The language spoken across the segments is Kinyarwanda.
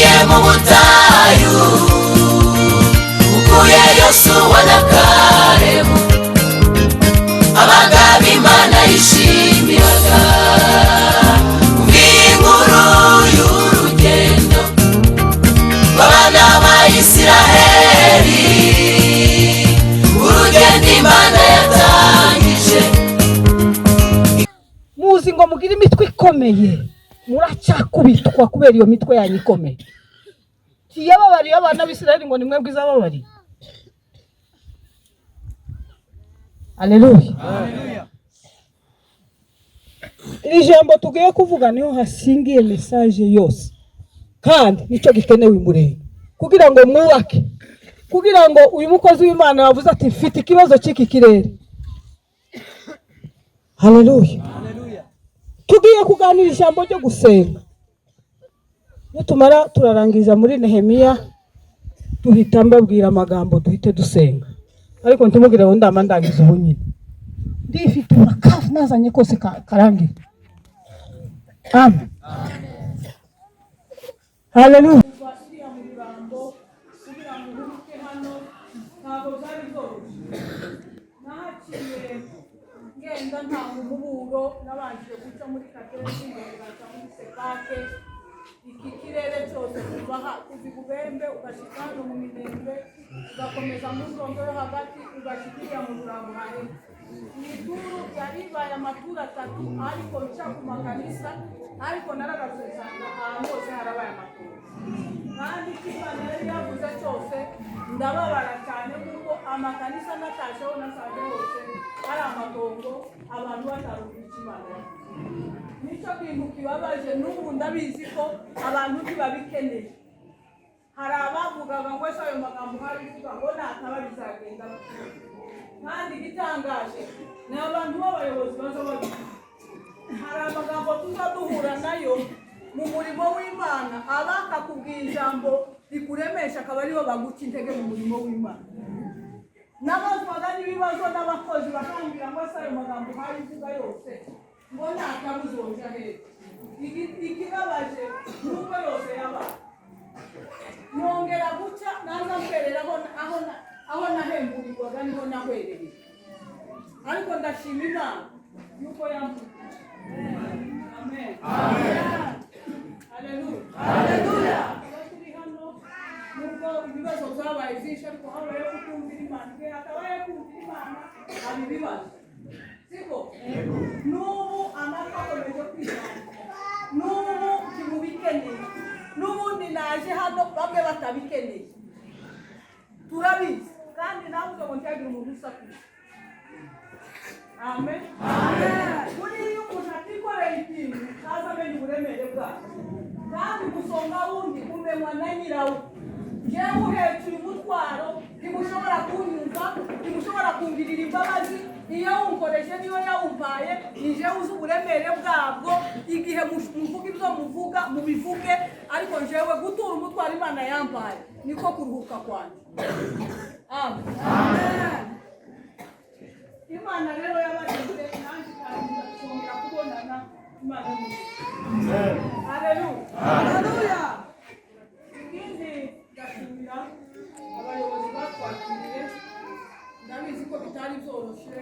Waciye mu butayu, ukuye Yosuwa na Kalebu, abagabo Imana yishimiraga. Ubwiye inkuru y'urugendo rw'abana ba Isiraheli, urugendo Imana yatangije. Muzi ngo mugire imitwe ikomeye, muracyakubitwa kubera iyo mitwe yanyu ikomeye. Ntiyababariye abana b'Isiraheli ngo ni mwebwe izababariye. Aleluya! Iri jambo tugiye kuvuga niho hashingiye message yose, kandi nicyo gikenewe imurenge kugira ngo mwubake, kugira ngo uyu mukozi w'Imana yavuze ati mfite ikibazo cy'iki kirere. Haleluya! Tugiye kuganira ijambo ryo gusenga. Nitumara turarangiza muri Nehemiya, duhita mbabwira amagambo, duhite dusenga. Ariko ntimugire ngo ndama ndangiza ubu nyine, ndifite urakavu nazanye kose karangira. Amen, haleluya. Kugira ngo uhuruke hano ntabwo byari byoroshye. Nahaciye ngenda ntanga umuburo, nabanje guca muri Katenzi, ngaca muri Sepake. Iki kirere cyose kuva kuva i Bubembe ugashika hano mu Minembwe, ugakomeza mu Ndondo yo hagati, ugashika iriya mu Rurambo hahera. Iyi turu yari ibaye amaturu atatu, ariko nca ku makanisa, ariko naragarutse nsanga ahantu hose harabaye amaturu. Kandi icyo Imana yari yavuze cyose, ndababara cyane kuko amakanisa natasheho nasanze hose ari amatongo, abantu batarumva icyo Imana yavuze. Nicyo kintu kibabaje. N'ubu ndabizi ko abantu ntibabikeneye. Hari abavugaga ngo ese ayo magambo nkabivuga ngo nataba bizagenda? Kandi igitangaje ni abantu b'abayobozi baza babivuga. Hari amagambo tuza duhura nayo mu murimo w'Imana, abakakubwira ijambo rikuremesha akaba aribo baguca intege mu murimo w'Imana. Nabazwaga n'ibibazo n'abakozi bakambwira ngo ese ayo magambo nkabivuga yose ngo ntakabuzoja hehe? Ikibabaje nuko yose yabaye nongera guca naza mperera aho nahemburirwaga, niho nahwerereye. Ariko ndashima Imana yuko yamvugije. Amen, haleluya. Kuba turi hano, nubwo ibibazo byabaye byinshi, ariko habayeho kutumvira Imana. Igihe hatabaye kumvira Imana haba ibibazo, siko? N'ubu amatwi akomeje kwigana, n'ubu ntimubikeneye. N'ubundi naje hano bamwe batabikeneye, turabizi. Kandi navuze ngo ntihagire umuntu usakuza. Amen. Buriya iyo umuntu atikoreye ikintu ntaza amenya uburemere bwacyo, kandi gusonga wundi umenywa na nyirawo. Jewe uhetse uyu mutwaro, ntimushobora kunyumva, ntimushobora kungirira imbabazi. Iyo wunkoreshe niyo yawumpaye, ni jewe uzi uburemere bwabwo. Igihe muvuga ibyo muvuga mubivuge, ariko jewe gutura umutwaro Imana yampaye niko kuruhuka kwanjye. Amen. Imana rero yabarinze, nanjye ikarinda kongera kubonana. Imana y'umugisha. Haleluya, haleluya. Ikindi, ndashimira abayobozi batwakiriye. Ndabizi ko bitari byoroshye,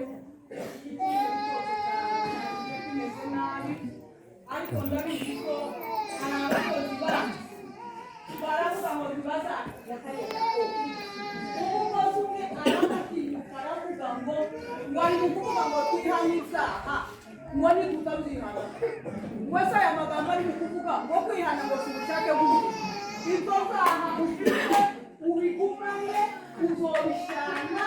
ikirere cyose cyari kimeze nabi, ariko ndabizi ko hari abakozi bacu baravuga ngo ntibazakira kariya. Umukozi umwe aramatinyuka aravuga ngo ari mu kuvuga ngo twihane ibyaha, ngo nitutabyihana, ngo ese aya magambo ari mu kuvuga ngo kwihana ngo si ubushake bw'umuntu? Ibyo byaha ufite ubigumane, uzobishana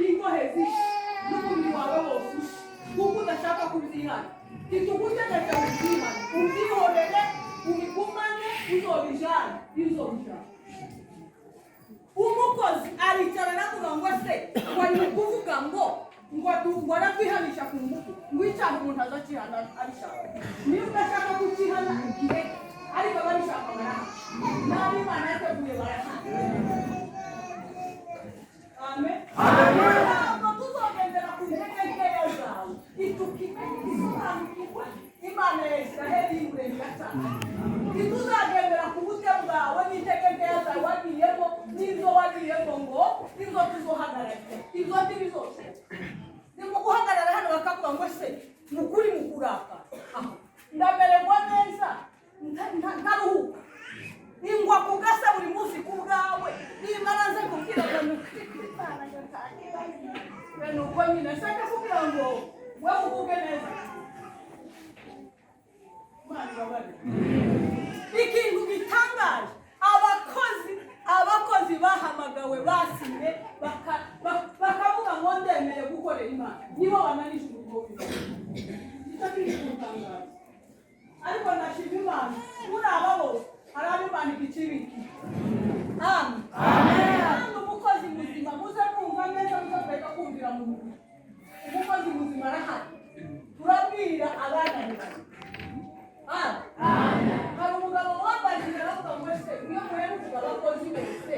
ingohe zishe n'umubiri wawe wose ushe kuko udashaka kubyihana. Ntitugutegeka kubyihana, ubyihorere, ubigumane, uzobijana izobijana. Umukozi aricara aravuga ngo se ngo ari mu kuvuga ngo aratwihanisha ku ngufu, ngo icyaha umuntu azacihana abishaka. Niba udashaka kukihana ukireke, ariko ababishaka barahari, n'abo Imana yateguye barahari. Amen. Ntabwo tuzogendera ku ntege nkeya zawe. Itukimenye, isobanukirwe, Imana ya Israheli y'Umuremyi cyane. Ntituzagendera ku bute bwawe. Wewe uvuge neza. Imana ibabarire. Ikintu gitangaje, abakozi bahamagawe, basinye, bakavuga ngo ndemeye gukorera Imana, nibo bananije umurimo w'Imana. Nicyo kiri kutangaza. Ariko ndashima Imana, muri aba bose hari abo Imana igicibiki. Amen. Kandi umukozi muzima, muze mwumva neza, muze kureka kumvira mu mubiri. Umukozi muzima arahari. Turabwira abananiranye. Hari umugabo wambajije, aravuga ngo: "Ese iyo muheruka abakozi bose,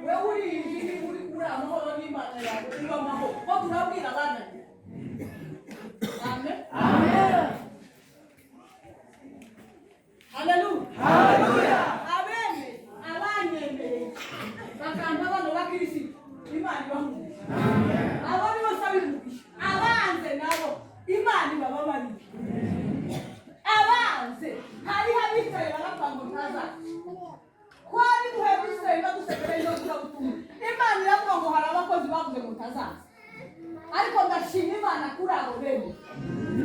wewe uri uri uri amahoro n'Imana yawe, uba amahoro?" Ko turabwira abananiranye. Amen. Haleluya. Abene abanyemeye bakampa bano bakirisitu, Imana ibamugisha. Abo nibo nsabira umugisha. Abanze nabo Imana ibababarire. Abanze, hariho abicaye baravuga ngo ntazaza. Twari duhe dusenga, dusekera ino vugabutumwa, Imana iravuga ngo hari abakozi bavuze ngo ntazaza. Ariko ndashima Imana kuri abo bemeye,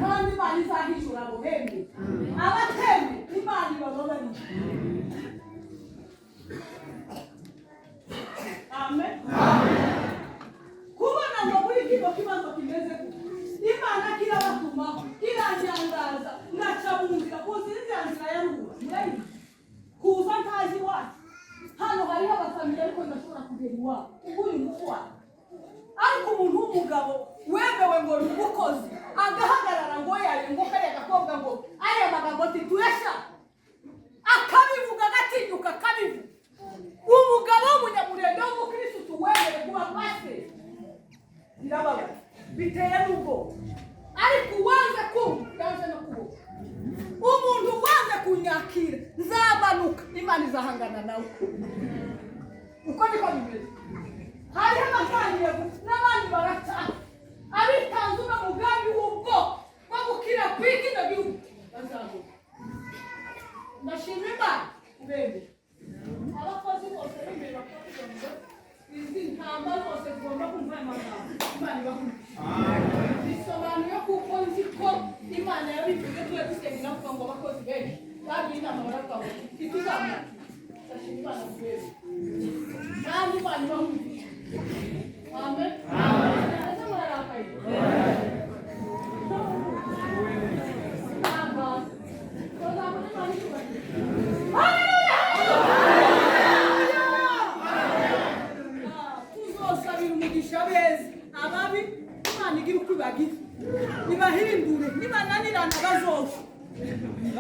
kandi Imana izahishura abo bemeye. Abatemeye, Imana ibababarire. Amen. Kubona ngo muri kino kibazo kimeze gutya, Imana kirabatumaho, kiranyangaza, ngaca mu nzira. Uzi nzira nzira ya ruguru murayizi, kuza ntazi iwacu. Hano hariho abafamiliya, ariko ndashobora kugera iwabo uyu mufu wacu. Ariko umuntu w'umugabo wemewe ngo ni umukozi, agahagarara ngo yayo, ngo kariya gakobwa, ngo ariya magambo ati tuyashaka, akabivuga, agatinyuka akabivuga. Umugabo w'umunyamurenge w'umukirisitu wemere kuba pasiteri, birababaza, biteye n'ubwoba. Ariko uwanze kumva yanze no kubona. Umuntu wanze kunyakira, nzamanuka, Imana izahangana nawe. Uko niko bimeze. Hariho abatangiye n'abandi barataha. Abitanze uno mugambi w'ubwoko bwo gukira kw'ikino gihugu bazavuga. Ndashima Imana ubemeye. Abakozi bose b'imbere bakavuga ngo izi ntama zose zigomba kumva aya magambo. Imana ibahumugisha. Bisobanuye kuko nzi ko Imana yabivuze, tuye dusenga, inavuga ngo abakozi benshi bagiye inama, baravuga ngo ntituzamwakira. Ndashima Imana kubera, kandi Imana ibahumugisha. Amen. Ese murarakaye? Ntabwo tuzamura Imana icyubahiro. Haleluya! Tuzosabira umugisha beza. Ababi, Imana igira uko ibagira, ibahindure. Nibananirana bazofa,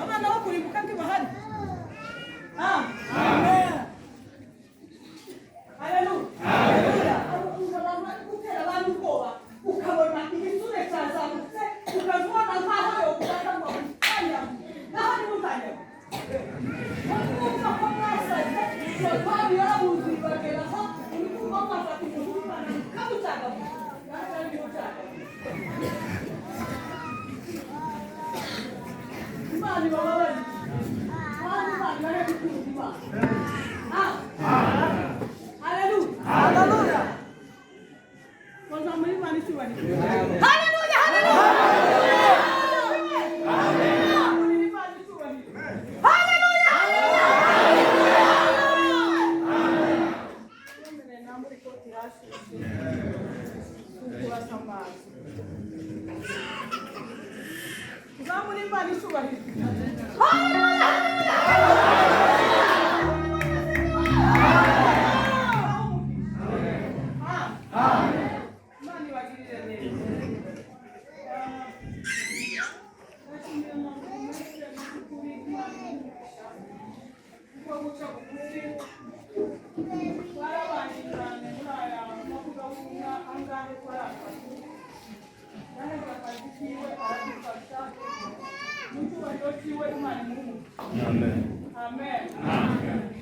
abana bo kurimbuka ntibahari. Amen. Haleluya. Hari ukuntu abantu bari gutera abandi ubwoba, ukabona igisure cyazamutse, ukaza ubona nkaho yokubata ngo agutanyagu, naho niba utanyagu mwumva ko mwasaze, Satani yarabuzi bageraho uri kumva mwafata umuntu w'Imana mukamucagagura. Naho ari gucagagura, Imana ibababarire, kandi Imana ibahe gukunda Imana. Haleluya. Haleluya. Wazamura Imana icyubahiro. Haleluya, haleluya. Zamurira Imana icyubahiro. Haleluya, haleluya. Yemereye nambure ikoti hasi. Kurasa amazi. Zamura Imana icyubahiro. Haleluya, haleluya. Imana ibagirire neza. Ndashimira Mama by'ukuri, Imana imugisha kuko guca bugufi. Twarabanye cyane muri aya mavugabutumwa angahe, twari atatu. Yaheze akazi kiwe aradufasha. Mu cyubahiro cyiwe, Imana imuhe umugisha. Amen.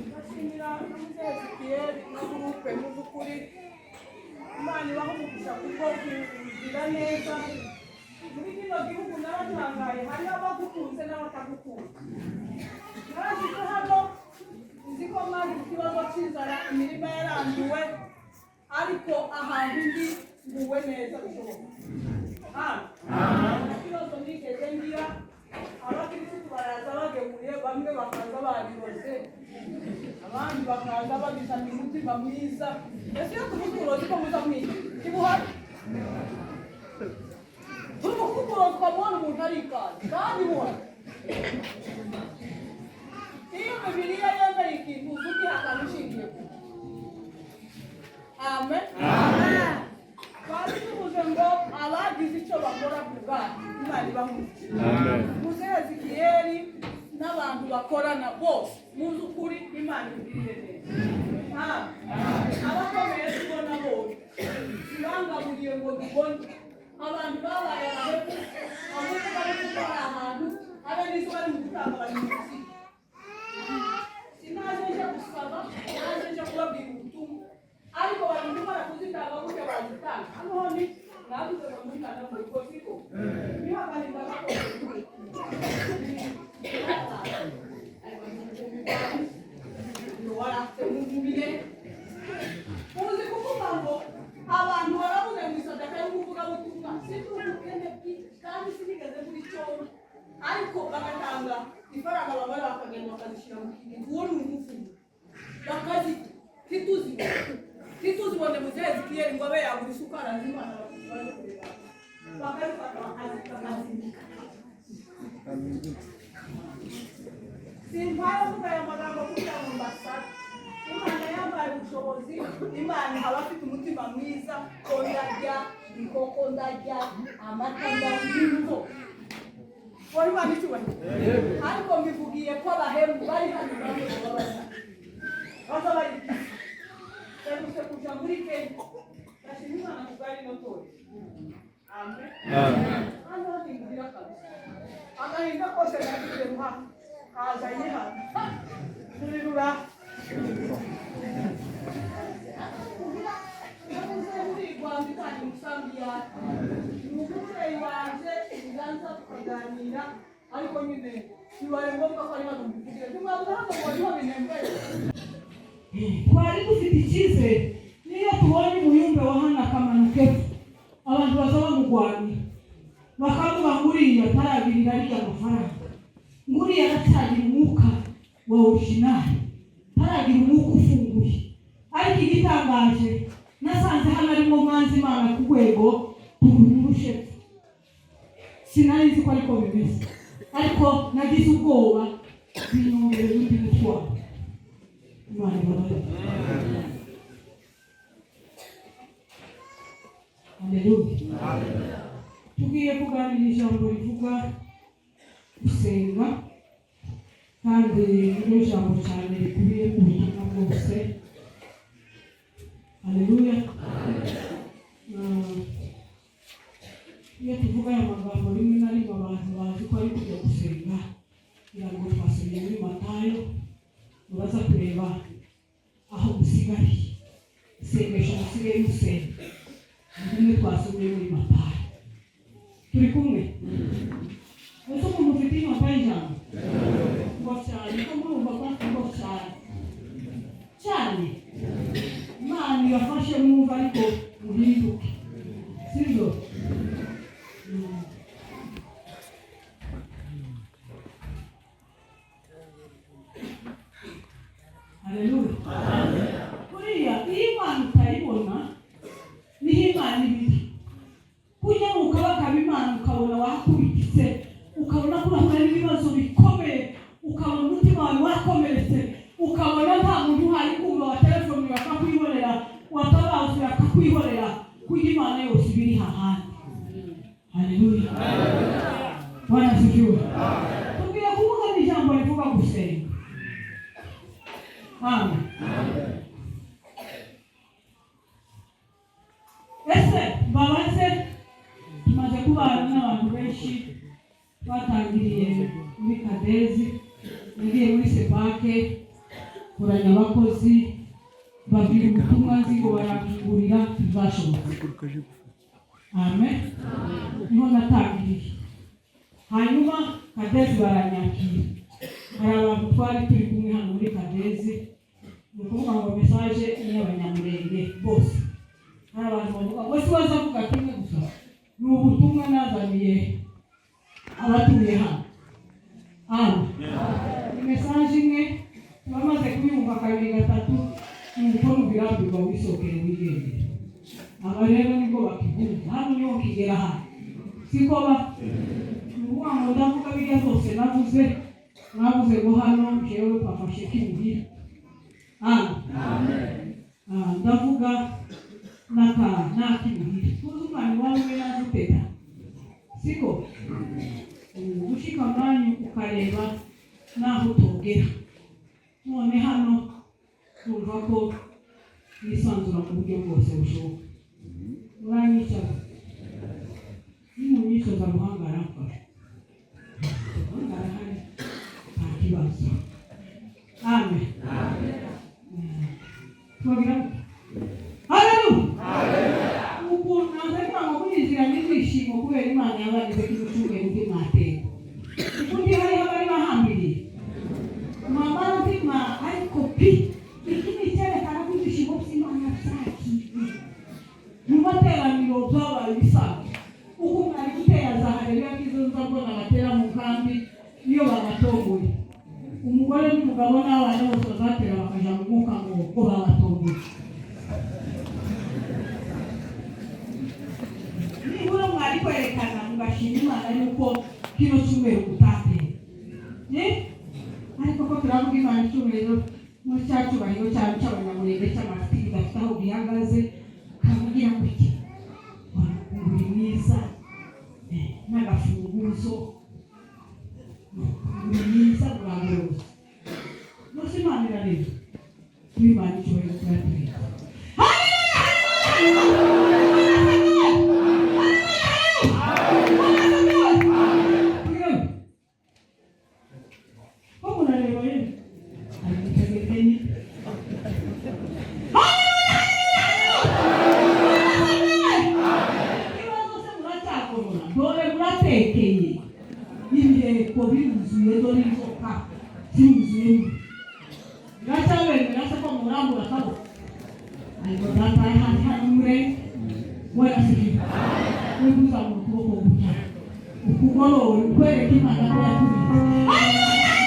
Ndashimira n'umubyeyi Ezekiyeli na groupe. Mu by'ukuri Imana ibaha umugisha kuko kugira neza muri kino gihugu, naratangaye, hariho abagukunze n'abatagukunda. Narashyize hano, nzi ko mwagize ikibazo cy'inzara, imirima yaranduwe, ariko ahantu ndi nguwe neza bishoboka. umutima mwiza. Ese iyo tuvuze uburozi ko muza mwiza ntibuhari? Turi kuvuga uburozi ukamubona umuntu arikaze kandi buhari. Iyo Bibiliya yemeye ikintu, uzi ugihakana ushingiye ku. Amen. Twari tuvuze ngo abagize icyo bakora ku bwacu, Imana ibahuze. Muzehe Ezekiyeli n'abantu bakorana bose, muzi ukuri, Imana ibigirire neza. Abakomeye tubona bose ntibangaburiye ngo dubone abantu babaye abahemu, ahubwo bari gukora ahantu habe n'izo bari mu gutanga, bari mu muziki. Sinaje nje gusaba, naje nje kubabwira ubutumwa, ariko bari gukora kuzitanga gutya bazitanga. Hano ho ni mwavuze ngo muri kana muri ko siko niho agahinda gakomeye. Uzi kuvuga ngo abantu barabuze mu isadaka y'umuvugabutumwa, sinzi ubukene bwinshi kandi sinigeze muri cyobo, ariko bagatanga ifaranga, babara bakagenda bakazishyira mu kintu. Uwo ni umuvumo, bakazita ntituzibone, ntituzibone. Muzehe Ezekiyeli ngo abe yagura isukari azimana, baje kureba bakazifata bakazibika. Simpara mvuga aya magambo kugira ngo mbasabe. Imana yampaye ubushobozi, Imana aba afite umutima mwiza ko ndarya inkoko, ndarya amata, ndarya ibintu byose. Wari Imana icyubahiro, ariko mbivugiye ko abahemu bari hano bamwe babaza baza bari mperutse kuja muri Kenya. Ndashima Imana ku bwa rino torero. Amen. Hano ntimugira kabisa agahinda kose nagize nka kazanye hano muri rura. Umubyeyi wanje nganza tukaganira, ariko nyine bibaye ngombwa ko ari hano mbivugire. Ntimwabuze hano ngo niho binembeye. Twari dufite icyizere, niyo tubonye umuyumbe wa hano akamanuka epfo, abantu baza bamugwanira bakavuga ngo uriya ataragirira ariya mafaranga, ngo uriya aracyagira umwuka wa original, ataragira umwuka ufunguye. Ariko igitangaje, nasanze hano arimo mwanzi Imana ku rwego tururushe. Sinari nzi ko ariko bimeze, ariko nagize ubwoba binyongerera undi mutwaro. Imana ibabarire. Haleluya. Tugiye kuganira ijambo rivuga gusenga, kandi niryo jambo cyane rikubiye mu butumwa bwose. Haleluya. Iyo tuvuga aya magambo, rimwe na rimwe abantu bazi ko ari kujya gusenga. Kugira ngo twasomye muri Matayo, uraza kureba aho musigariye isengesho, musigaye musenga. Ni rimwe twasomye muri Matayo. Turi kumwe? Ese umuntu ufite inyota y'ijambo ngo cyane ko murumva ko ngo cyane cyane, Imana ibafashe mwumva, ariko muhinduke, sibyo? Haleluya. Buriya iyo Imana utayibona, niho Imana ibiri kujya ukabakaba Imana, ukabona wakubititse, ukabona ko urahura n'ibibazo bikomeye, ukabona umutima wawe wakomeretse, ukabona nta muntu uhari kumva, wa telefoni bakakwihorera, watabaza bakakwihorera, kuko Imana yose iba iri hahandi. Haleluya. Bwana asifiwe. Tugiye kuvuga n'ijambo rivuga gusenga. Amen. Ese mbabaze, tumaze kubana n'abantu benshi batangiriye muri Kadezi, nagiye muri sepake koranya abakozi, babwira ubutumwa nzi ngo barankingurira, ntibashoboka. Amen. Niho natangiriye, hanyuma Kadezi baranyakira. Hari abantu twari turi kumwe hano muri Kadezi. Ni ukuvuga ngo message ni iy'Abanyamurenge bose. Hari abantu bavuga ngo si bazavuga kimwe gusa, ni ubutumwa nazaniye abatuye hano. Hano ni message imwe bamaze kuyumva kabiri gatatu. Nuko nubirambirwa wisokere wigendere. Aba rero nibwo bakigumva hano, niho kigera hano, siko ba ni ukuvuga ngo ndavuga birya zose navuze. Mwavuze ngo hano jewe pafashe kimuhira hano. Ndavuga n'aka n'akimuhira, tuzi umwana iwawe we nazi uteta, siko gushika mwanya ukareba n'aho utogera. None hano urumva ko wisanzura mu buryo bwose bushoboka. Muranyicaza, nimunyicaza Ruhanga aramfasha. Ruhanga arahari, nta kibazo. Amen. Twagira haleluya. Ukuntu naza ngo murizira n'ibyishimo kubera Imana yabagize kino cyumweru ntimwateka ubundi hariho abari bahambiriye mwambara nzima, ariko pi iki ni icyerekana ko ibyishimo by'Imana byakiriye mu materaniro byabaye ibisanzwe. Uko mwari gutera za haleluya nk'izo nza mbona batera mu nkambi iyo babatomboye, umugore n'umugabo n'abana bose bazatera bakaja mu mwuka ngo babatomboye. Nibura mwari kwerekana mugashima Imana yuko kino cyumweru mutateye. Ariko ko turavuga Imana icyubahiro muri cya cyubahiro cyacu cy'abanyamurenge cy'amafiti bidafite aho gihagaze, kavugira ngo iki uri mwiza n'agafunguzo uri mwiza burangoroza rwose. Imana irareba, Imana icyubahiro turatuye. Haleluya, haleluya, haleluya. Ko murareba yewe ari gutegekanye. Ikibazo se muracyagorora? Dore muratekeye, ibiheko biruzuye, dore inzoka ziruzuyemo. Biracyabemera se ko murambura akaboko? Ariko data ari hasi hano murenge werasigiye we kuzamura ukuboko gutya ukugorore ukwereka Imana ko yakurinze.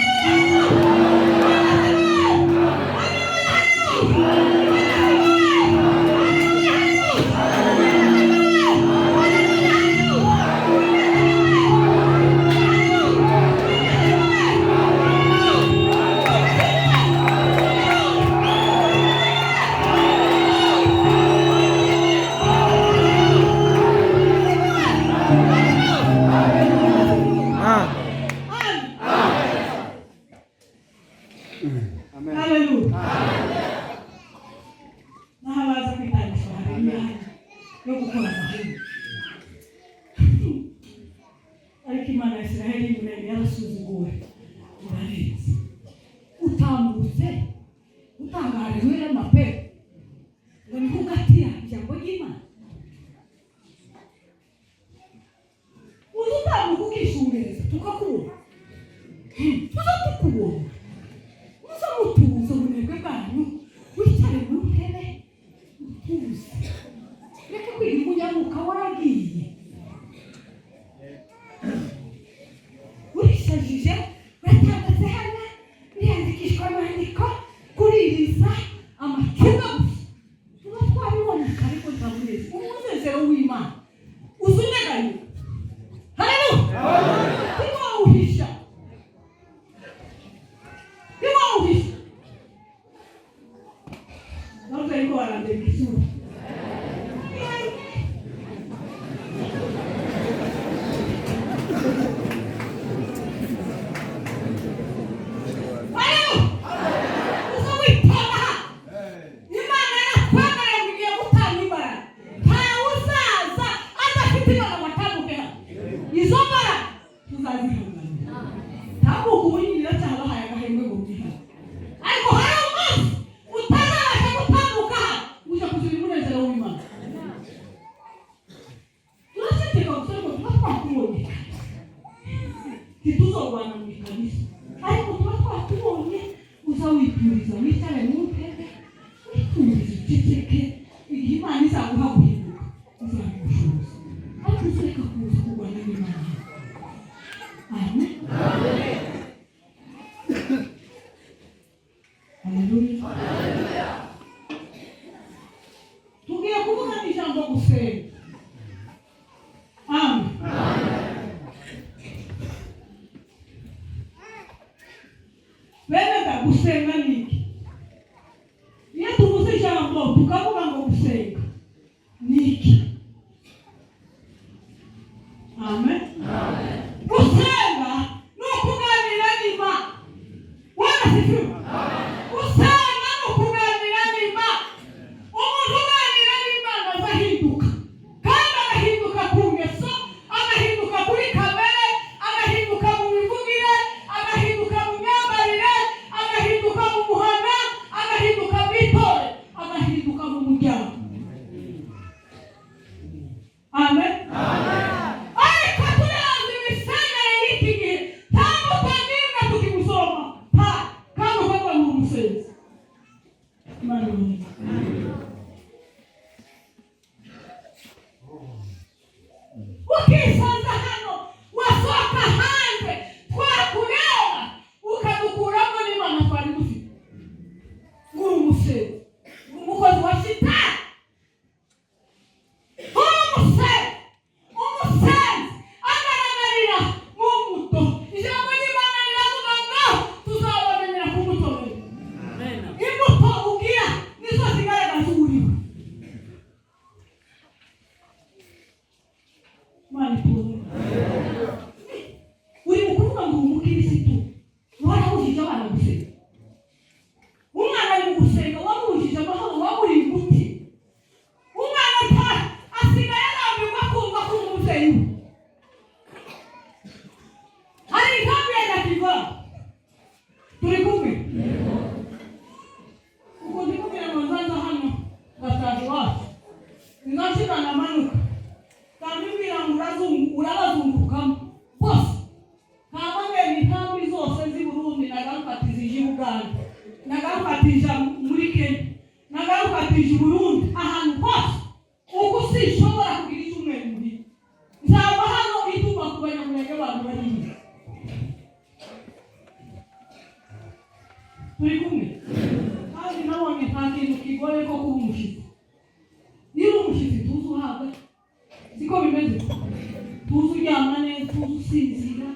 Haleluya. Naho abaza kwitangisha hari imyanya yo gukora amahema, ariko Imana ya Israheli y'Umurenge yarasuzuguwe. Urarenze, utambutse utangariwe n'amape ngo niho ugatira ijambo ry'Imana. Uza utambuka ukishungereza tukakubona, tuza tukubona. Muza mutuze ubunebwe bwanyu, wicare mu ntebe utuze, reka kwiga umunyamuka waragiye urishajije uratangase hano birandikishwa amandiko kuririza amacunga gusa. Tuba twabiboneka, ariko ntabuneze umunezero w'Imana uza unyeganyega. Haleluya! Ntiwawuhisha, ntiwawuhisha. Bavuze ariko barandeba isura. Haleluya! Uza witonda hano. Imana yarakwemereye ngo igiye gutanga imbaraga, ntawe uzaza adafite Imana ngo atambuke hano. Izo mbaraga tuzazihanganira. Tambuka ubu nyine iracyabahaye agahembwe ngo mwihane, ariko hari umunsi utazabasha gutambuka hano uje kuzira umunezero w'Imana. Turaceceka gusa, ariko tuba twakubonye. Ntituzorwana mu ikanisa, ariko tuba twakubonye. Uza wituriza, wicare mu ntebe witurize, uceceke. Igihe Imana izaguha guhinduka izaguha ubushobozi, ariko uzureka kuza kurwana n'Imana. Amen. Haleluya. Gusenga ni iki? Iyo tuvuze ijambo tukavuga ngo gusenga ni iki? Amen. Gusenga ni ukuganira n'Imana. Bwana asifiwe. Gusenga ni ukuganira n'Imana. Umuntu uganira n'Imana aza ahinduka, kandi agahinduka ku ngeso, agahinduka kuri kamere, agahinduka mu mivugire, agahinduka mu myambarire, agahinduka mu muhana, agahinduka mu itorero, agahinduka mu muryango. Amen. Ariko turazi imisengere y'iki gihe, nta mbuto n'imwe tukigusoma pa, kandi ukavuga ngo umusenzi. Imana imuhe. Ukisanza hano, wasohoka hanze twakureba ukadukuramo n'Imana twari dufite. Uri umusenzi, uri umukozi wa shitani, uri umusenzi. Umusenzi agaragarira mu mbuto. Ijambo ry'Imana riravuga ngo tuzabamenyera ku mbuto rero. Imbuto ugira nizo zigaragaza uwo uriwe. Imana ituwe. Uri mu kuvuga ngo uri umukirisitu, warabujije abana gusenga. Umwana ari mu gusenga, wamubujije amahoro, wamuriye umuti. Umwana asigaye arambirwa kumva ko uri umubyeyi we. Hari inkambi ya Nyakiva, turi kumwe. Ubwo ndi kubwira ngo nzaza hano ngataha iwacu, nzashika namanuka kandi mbwira ngo urabazungurukamo bose, kama ngenda inkambi zose z'i Burundi, nagaruka ati zije i Buganda, nagaruka ati ija muri Kenya, nagaruka ati ije i Burundi, ahantu hose. Ubu sinshobora kugira icyumweru muhira, nzava hano ituma ku Banyamulenge, abantu bari inyuma. Turi kumwe. Kandi nabonye nta kintu kigoye ko kuba umushyitsi. Niba umushyitsi, tuzi uhabwa, siko bimeze? Tuzi uryama neza, tuzi usinzira,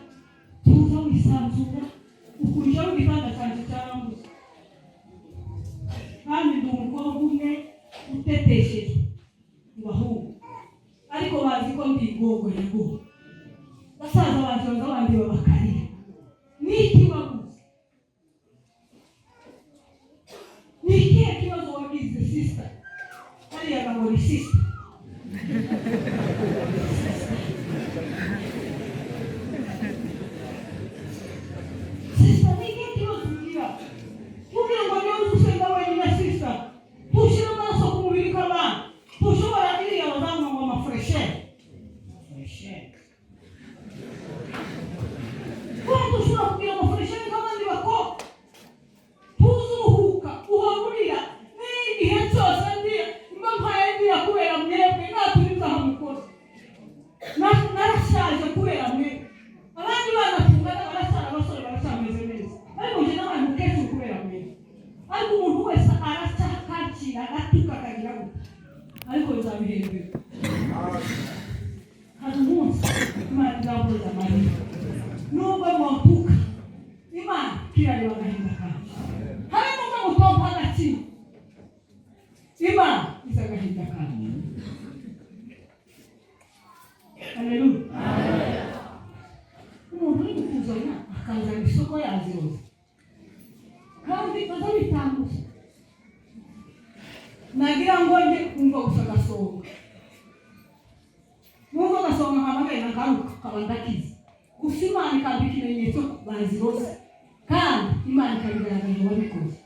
tuzi wisanzura. Ukurushaho igitanda cyanjye cyarambuze, kandi ndi umukobwa umwe utetesheje mu bahungu, ariko bazi ko ndi ingogo yagowe. Basaza banjye baza bandeba bakarira. Ni iki wabuze? Ni ikihe kibazo wagize, sister? Hariya ngo ni sister. Sister, ni ikihe kibazo ugira kugira ngo niba usenga wenyine? Sister, tushyire amaraso ku mubiri k'abana, tushobora iriya bazamuha ngo amafraîcheur, fraîcheur. Kuba dushobora kugira amafraîcheur nk'abandi bakobwa, tuzuruhuka. Uhora urira n'igihe cyose. Ndira mba mpaye ndira kubera mwebwe. Naturiza aho mukora. Narashaje kubera mwebwe. Abandi bana tungana baracyari abasore, baracyameze neza, ariko njye nabaye umukecuru kubera mwebwe. Ariko umuntu wese aracyakakira, agatuka, akagira gutya, ariko bizabihembera. Hari umunsi Imana izavuza amarira. Nubwo mwotuka, Imana kirareba agahinda kanjye. Habe nubwo mutompa agaciro, Imana izi agahinda kanjye. Haleluya. Umuntu uri kuzana akazana isoko yaziroza, kandi baza bitanguza, nagira ngo njye kumva gusa agasonga, numva agasonga nkamagaye, nagaruka kaba ndakize. Gusa Imana ikampa ikimenyetso baziroze, kandi Imana ikabigaragaza uwabikoze.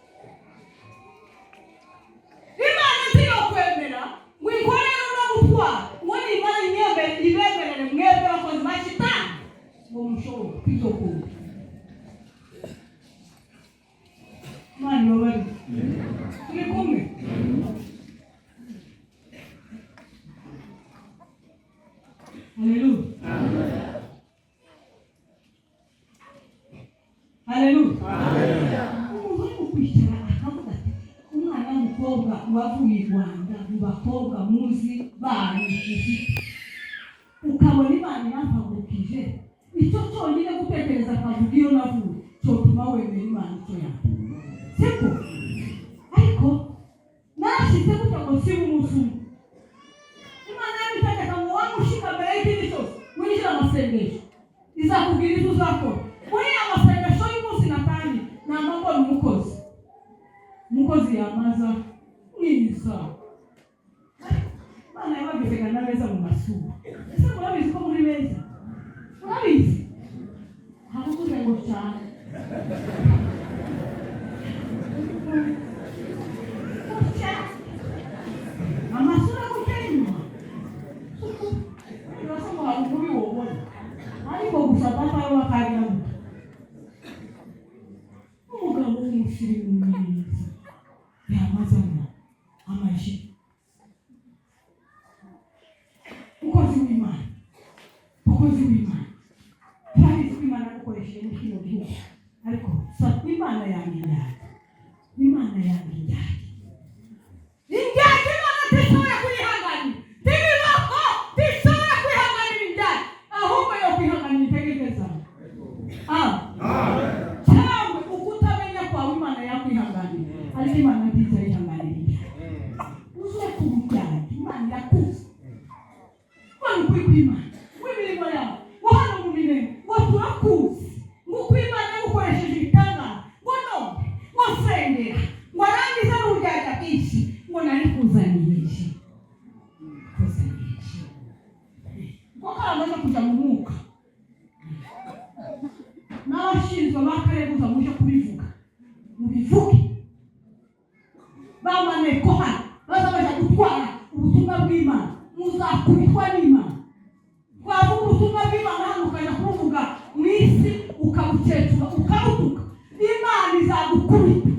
Imana ntiyokwemera ngo ikorere uno gutwara ngo nimara imyemere ibemerere mwebwe abakozi ba shitani ngo mushobore kwizokura. Imana ibabarire. Turi kumwe. Haleluya, haleluya. Umuntu uri kwicara akavuga ati umwana w'umukobwa wavuye i Rwanda, mu bakobwa muzi banyu ufite, ukabona Imana irampagurukije, icyo cyonyine gutekereza akavuga iyo navuye cyotuma wemera Imana icyo yakora. Masengesho izakubwira ibyo uzakora muri ya masengesho y'umunsi. Natani nta mbona umukozi, umukozi yamaza mwiza. Imana yabagezega na beza mu masura. Ese murabizi ko muri beza? Murabizi? Haruvuze ngo cyane gutya, amasura gutya inyuma, urasa ngo hari umubi wobona, ariko gusa data we wakagira gutya, umugabo w'umusirimu mwiza yamazana amajipo, umukozi w'Imana, umukozi w'Imana. Turabizi ko Imana yagukoresheje muri kino gihugu, ariko sa Imana yanga indyarya. Imana yanga indyarya. Indyarya Imana ntishobora kuyihanganira, ntibibaho, ntishobora kwihanganira indyarya, ahubwo yo kwihanganira intege zawe. Ah, cyangwa ukutamenya kwawe Imana yakwihanganira, ariko Imana ntiza yihanganira indyarya. Uzuye ku buryarya, Imana irakuzi. Imana, ukuri kw'Imana w'imirimo yawe ngo hano mu Minembwe ngo turakuzi, ngo uko Imana yagukoresheje ibitangaza, ngo none ngo nsengera, ngo arangize n'uburyarya bwinshi, ngo nari kuzaniye iki, kuzaniye iki, ngo karamaze kuja mu mwuka. N'abashinzwe bakareguza muje kubivuga, mubivuge. Bamaneko hano baza baja gutwara ubutumwa bw'Imana, muzakubitwa n'Imana. Twavuga ubutumwa bw'Imana hano, ukajya kubuvuga mu isi, ukabukecura, ukabutuka, Imana izagukubita,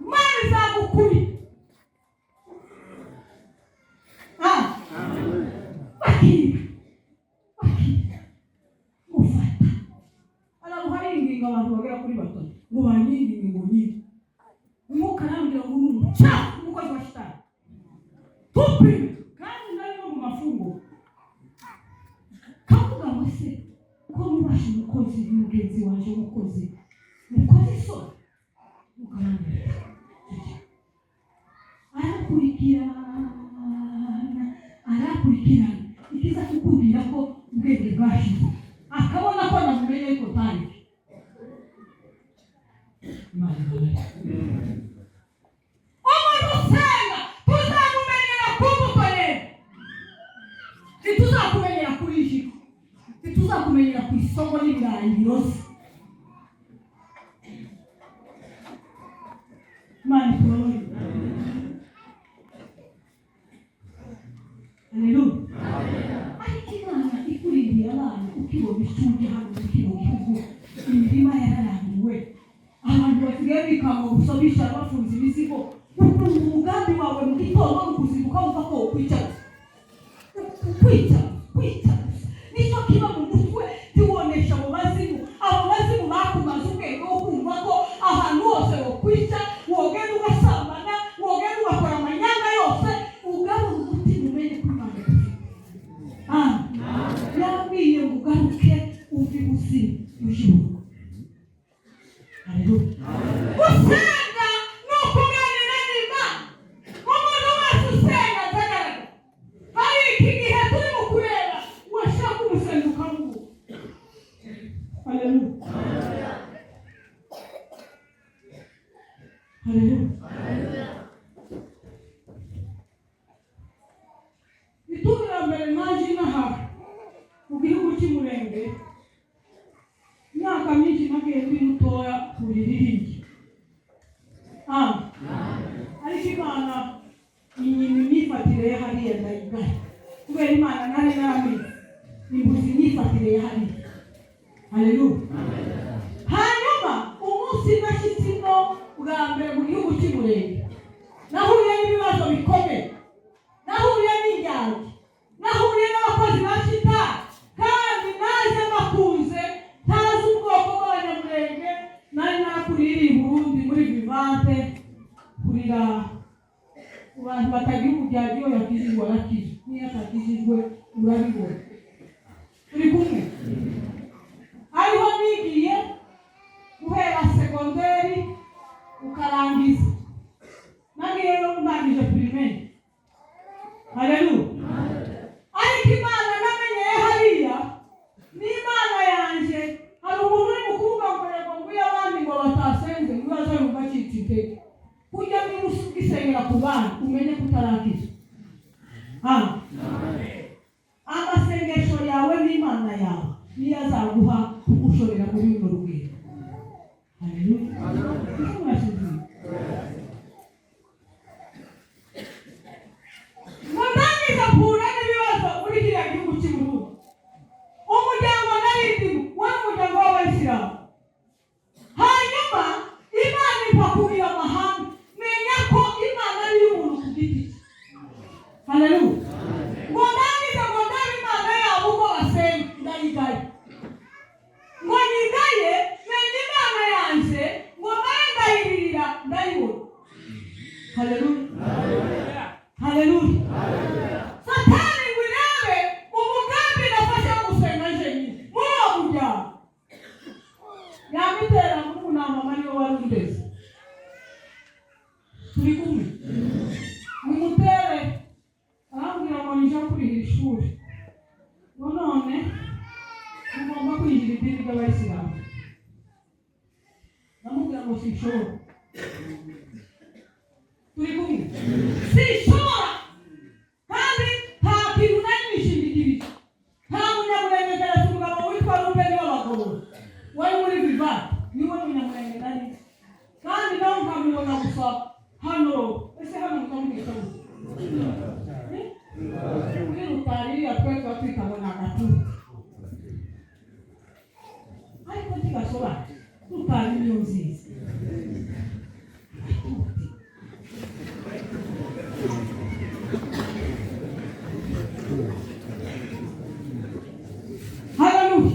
Imana izagukubita. Ah, bakira, bakira gufata araruha, yinginga abantu bagera kuri batatu ngo banyinginge ngo nyine. Umwuka arambwira ngo ni umucafu, umukozi wa shitani, tupime. Kandi nari no mu mafungo, kavuga ngo se ko nubasha umukozi mugenzi wanje, umukozi mukozi isoni? Umwuka arambwira, arakurikirana, arakurikirana. Ikiza kukubwira ko ubwenge bwashize, akabona ko namumenye ariko ntareke. Imana ibabarire. Umuntu usenga tuzamumenyera ku mbuto ye, ntituzakumenyera kuri jipo, ntituzakumenyera ku isoko n'ibirayi biroze. Imana itubabarire. Haleluya! Ariko Imana ikurindiye abana, ukibona icumbi hano muri kino gihugu, imirima yararangiwe, abantu basigaye bikanga gusa, bicara bafunze imizigo, ukumva umugambi wawe mu gitondo ni ukuzinduka, wumva ko wokwicara, kwica, kwica gusa nicyo kiba mu mutwe. Ntiwonesha abo bazimu. Abo bazimu bakumaze ubwenge wo kumva ko ahantu hose wokwica, wogenda ugasambana, wogenda ugakora amanyanga yose. Ugarura umutima, umenye ko Imana igufite. Ah, yarabwiye ngo ugaruke uve ibuzimu uje iburyo. Haleluya! Gusenga ni ukuganira n'Imana. Umuntu wese usenga azagaragara. Hari iki gihe turi mu kureba, washaka umusenga ukamubura. Haleluya, haleluya! Itumira mbere naje inaha mu gihugu cy'Umurenge, imyaka myinshi nagiye ndi mutoya kurira. Ah, ariko Imana inyima imyifatire ye hariya, ndayigaya kubera Imana nari naramenye, imbuza imyifatire ye hariya. Haleluya! Hanyuma umunsi nashyitse ino bwa mbere mu gihugu cy'Umurenge, nahuye n'ibibazo bikomeye, nahuye n'indyarya, nahuye n'abakozi ba shitani. Kandi naje bakunze, ntazi ubwoko bw'Abanyamurenge. Nari narakuriye i Burundi muri Vivante, kurira ku bantu batagira uburyarya. Iyo yakijijwe arakijwe, n'iyo atakijijwe urabibona. Turi kumwe, hariho nigiye guhera segonderi ukarangiza, nagiyeyo ndangije primaire. Haleluya! Ariko Imana namenyeye hariya. Ndayigaya, ngo nyigaye menye Imana yanjye, ngo mare ndayiririra ndayibona. Haleluya, haleluya! Satani ngo irebe umugambi nafashe wo gusenga jenyine muri uwo muryango, yabitera murumuna wa mama, niwe wari undeze, turi kumwe. Nimutere, arambwira ngo nija kurihira ishuri, ngo none mugomba kwinjira idini ry'Abayisilamu. Ndamubwira ngo sinshobora. Turi kumwe? Sinshobora, kandi nta kintu nari nishingikirije, nta Munyamurenge keretse umugabo witwa Rubeni w'abagabo wari muri Vivante, niwe Munyamurenge nari nzi, kandi nawe nkamubona gusa hano. Ese hano mukamwita gute? Kuri rutari iriya twe tuba twita ngo ni agatutu, ariko ntigasobanura. Rutari niyo nziza. Agatuti. Haleluya,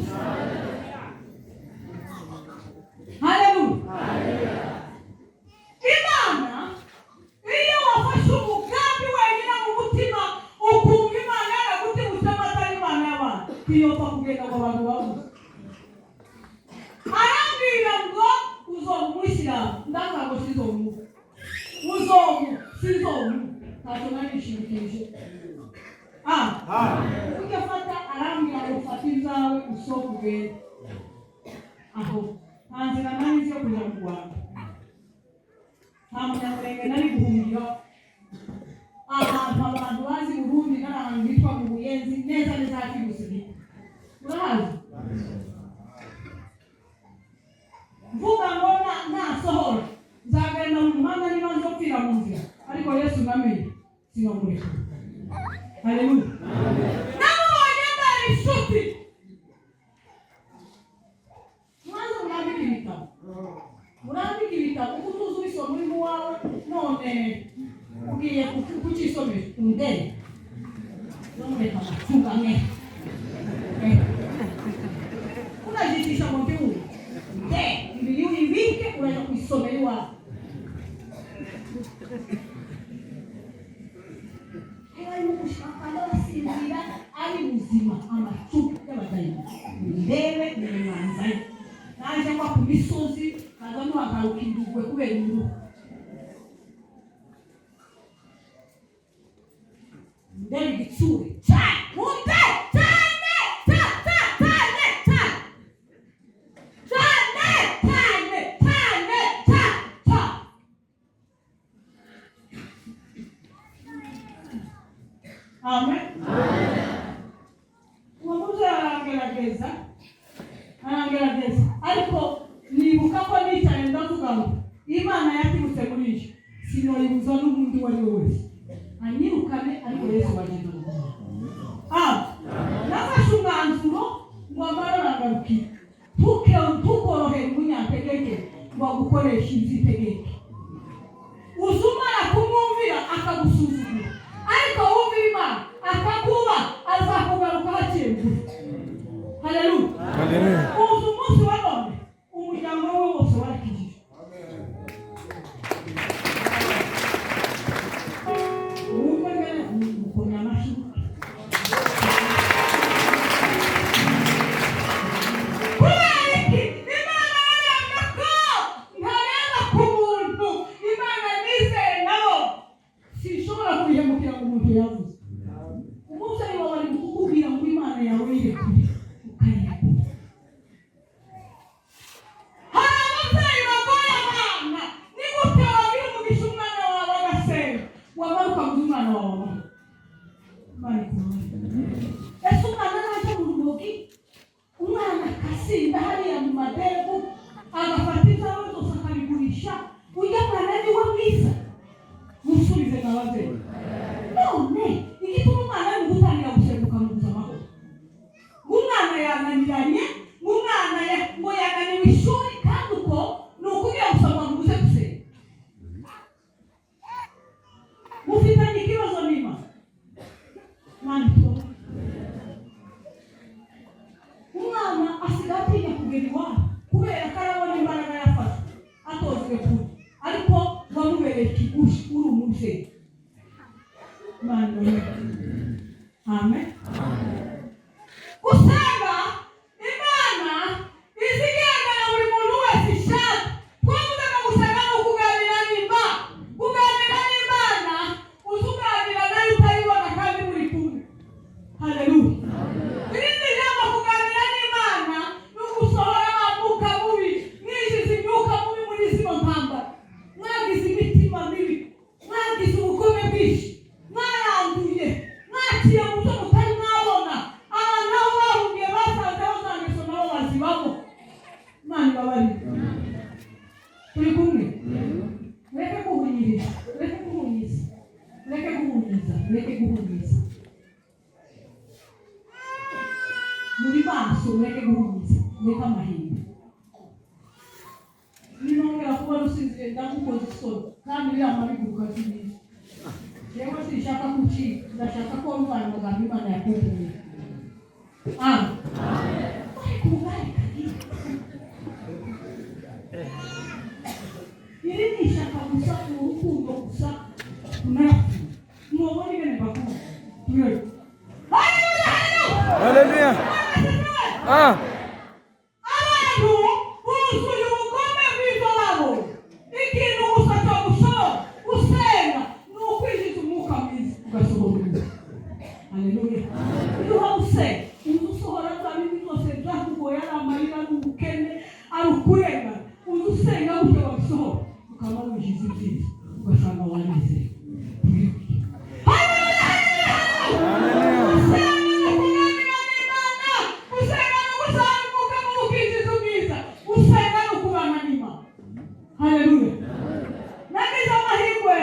haleluya! Imana, iyo wafashe umugambi wenyine mu mutima, ukumva Imana yaragutibutse atari Imana y'abantu, ntiyopfa kugenda ngo abantu babuze. Arambwira ngo uzoba Umuyisilamu, ndanga ngo sizomuba, uzomu sizomu, ntacyo nari nishimikirije. Ah, ujya fata, arambwira ngo fata ibyawe usohoke ugende. Aho nta nzira nari nzi yo kuja mu Rwanda, nta Munyamurenge nari guhungira ahantu abantu bazi Burundi, n'ahantu hitwa mu Buyenzi, neza neza hafi y'Umusigiti, urahazi. Mvuga ngo nasohora nzagenda mu muhanda, niba nzopfira mu nzira, ariko Yesu namenye sinamureka. Haleluya! Namubonye ndari inshuti. Mwanze murambike ibitabo, murambike ibitabo, kuko utuzi ubisoma uri mu wawe, none ugiye kucyisomera undebe nomureka amacuga mwe unajitisha mu gihugu nde ibiri uyibike, uraja kuyisomera iwawe. Arimo gushaka basinzira ari muzima, amacupa y'abadayimoni ndebe nimwanzayo naje ngwa ku misozi, kaza nuhagaruka indugwe kubera imbeho. Ndebe igitsure cyane, munde cyane cyane cyane cyane cyane cyane cyane cyane. Amen. Uwo mubyeyi arangerageza, arangerageza, ariko nibuka ko nicaye ndavuga ngo Imana yaturutse muri iyo sinoyibuza n'ubundi uwo ari we wese anyirukane, ariko Yesu wagenda. Ah, nafashe umwanzuro ngo amara arangarukira. Ntukorohere umunyantegeke ngo agukoreshe inzitegeke, uzumara kumwumvira akagusuzugura, ariko wumvira Imana akakuba, azakugaruka haciye bugufi. Haleluya! Haleluya. Uzi umunsi wa none umuryango we wose warakijije. Wumve ngene mukomya amashyi. Kubera iki? Imana yaremye ko ntareba ku muntu. Imana nizeye nabo sinshobora kubihemukira ngo umuntu yavuze. Umubyeyi wawe ari kukubwira ngo Imana yawe yirekure, ukayirekura. Hari ababyeyi bagoye abana. Ni gute wagira umugisha umwana wawe agasenga, wamara ukaguza umwana wawe amahoro? Imana ikubabarire. Ese umwana najya mu rumogi, umwana akasinda hariya mu madegu, agafata ibyawe byose akabigurisha, ujya mwana niwe mwiza? Musubize n'ababyeyi. None igituma umwana ari gutangira gusenga ukamubuza amahoro, ngo umwana yananiranye, ngo umwana ngo yananiwe ishuri, kandi uko ni ukugira gusa ngo amubuze gusenga, mufitanye ikibazo n'Imana. Imana itubabarire. kugera iwabo kubera ko arabona imbaraga yafashwe atozwe kure, ariko wamubereye ikigushi uri umubyeyi. Imana ibahe. Amen. Gusenga Imana izigendana buri muntu wese ishaka. Twavugaga gusenga ni ukuganira n'Imana. Kuganira n'Imana, uzi uganira nayo utayibona kandi muri kumwe. Haleluya! Irindi jambo, kuganira n'Imana ni ugusohora wa mwuka mubi. Mwinjiza imyuka mubi muri zino ntambara, mwagize imitima mibi, mwagize ubugome bwinshi, mwaranduye, mwaciye mu byo mutari mwabona. Abantu aho bahungiye basanzeho za ngeso, nabo bazibamo. Imana ibabarire. Turi kumwe? Mureke guhunyiriza, mureke guhunyiza, mureke guhunyiza, mureke guhunyiza. Muri maso, mureke guhunyiza, mureke amahinda. Ninongera kubona usinziriye, ndagukoza isoni kandi biriya mabiguruka si byiza. Yewe, sinshaka kucika, ndashaka ko wumva ayo magambo Imana yakutumye. Amen. Ariko ubugari kagira iri ni ishyaka gusa, ni urukundo gusa. Tunarapfuye, mwobona ingene mbakunda. Turebe. Haleluya, haleluya! Haleluya. Ah. Abantu buzuye ubugome bw'ibyo babonye. Ikintu gusa cyo gushobora gusenga ni ukwinjiza umwuka mwiza, ugasohora umwuka. Haleluya! Iyo uhora usenga, uza usohora za bindi byose byakugoye, ari amarira, ari ubukene, ari ukurengana. Uza usenga gutyo babisohora, ukaba winjiza ibyiza, ugasanga wanezerewe. Haleluya, haleluya! Gusenga ni ukuganira n'Imana. Gusenga ni ugusanga umwuka mubi, ukinjiza ubwiza. Gusenga ni ukubana n'Imana. Haleluya! Nagize amahirwe,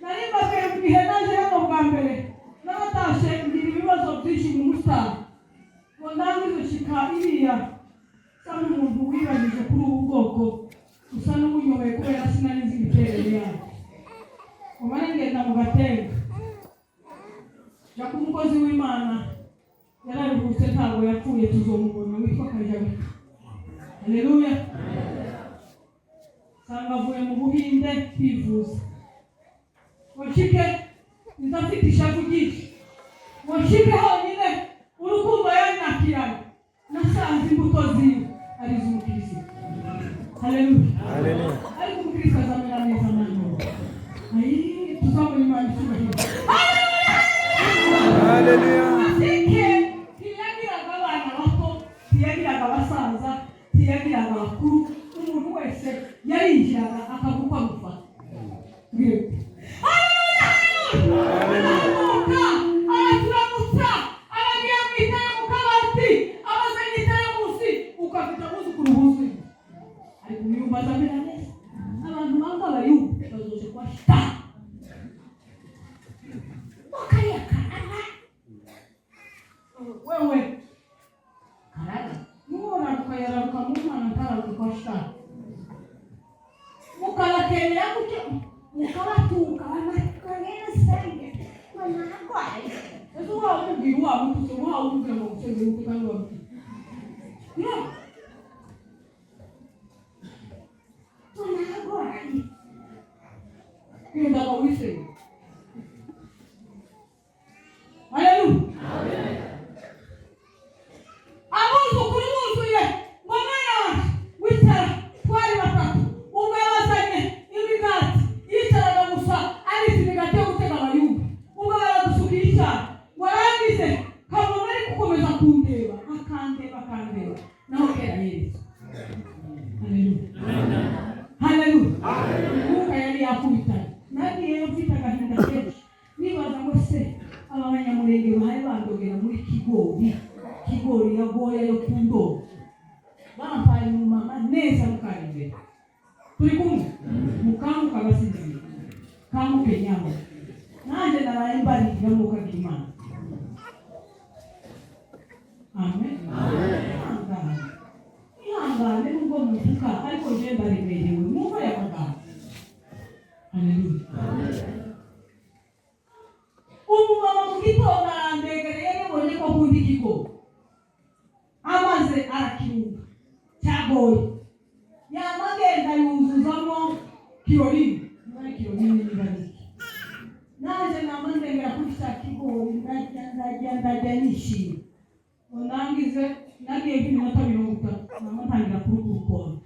nari mbabwiye mu gihe naje hano bwa mbere, n'abatashe ngira ibibazo byinshi mu musitari ngo ndangize nshika iriya nsa n'umuntu wibajije kuri ubu bwoko, usa n'ubunyobeye, kubera sinari nzi imiterere yayo. Umare ngenda mu Gatenga, jya ku mukozi w'Imana, yararuhutse, ntabwo yapfuye, tuzomubona, witwa Kajabika. Haleluya! Nsanga avuye mu Buhinde kwivuza. Ngo nshike nza mfite ishavu ryinshi, ngo nshike honyine urukundo yanyakiranye, nasanze imbuto ziwe ari iz'umukirisitu. Haleluya! Haleluya. Ariko umukristo azamera neza mwana. Ayi, tuzabona Imana icyubahiro. Haleluya. Aseke ntiyagiraga abana bato, ntiyagiraga abasaza, ntiyagiraga abakuru. Umuntu wese yarinjiraga akavuga uko amufata. Haleluya, haleluya! Aravuka, araturamutsa, abagiye mu itara mu kabati, abazanye itara munsi, ukafite abuzukuru buzuye. Ariko umuyumba azamera neza. Abantu banga abayumba bazoje kwa shitani. Wakariya karara wewe, karara nuworaruka, yararuka mu Mana, ntararuka kwa shitani. Mukabaterera gutyo, mukabatuka Senge ngo narwaye. Ese waba umubwira, waba ututse, waba umubwira ngo gusenge gute kandi wabwira? Yeah. Ngo narwaye. Genda ngo wisenge. Haleluya! Abuzukuru buzuye ngo mwana wanjye wicara. Twari batatu. Ubwo yabazanye imigati, yicaraga gusa ariko imigati yo gutega abayumva. Ubwo baradusukira icyayi ngo arangize, kabona ari gukomeza kundeba, akandeba, akandeba, naho kera yeretswe. Haleluya, haleluya! Umwuka yari yakubitanye. Nagiyeyo mfite agahinda kenshi, nibaza ngo se aba Banyamurenge bahaye bandogera muri kigori, kigori ya goya yo ku ndobo, bampaye umumama neza mukari imbere. Turi kumwe? Mukanguka abasinzira, kanguke nyama. Nanjye naraye mbarira mwuka Imana. Amen. Ihangane, ihangane, nubwo mutuka, ariko njyewe ndaremerewe. Mwumva aya magambo. Haleluya! Umumama mu gitondo arandegereye, yabonye ko akunda ikigori, amaze arakirunga. Cyagoye yamagenda yuzuzamo kiro rimwe, niba ari kiro rimwe, niba ari iki. Naje nama ndengera kuri cya kigori, ndarya, ndarya, ndarya nishimye ngo ndangize. Nagiye nk'iminota 30, nama ntangira kuruka urukonda,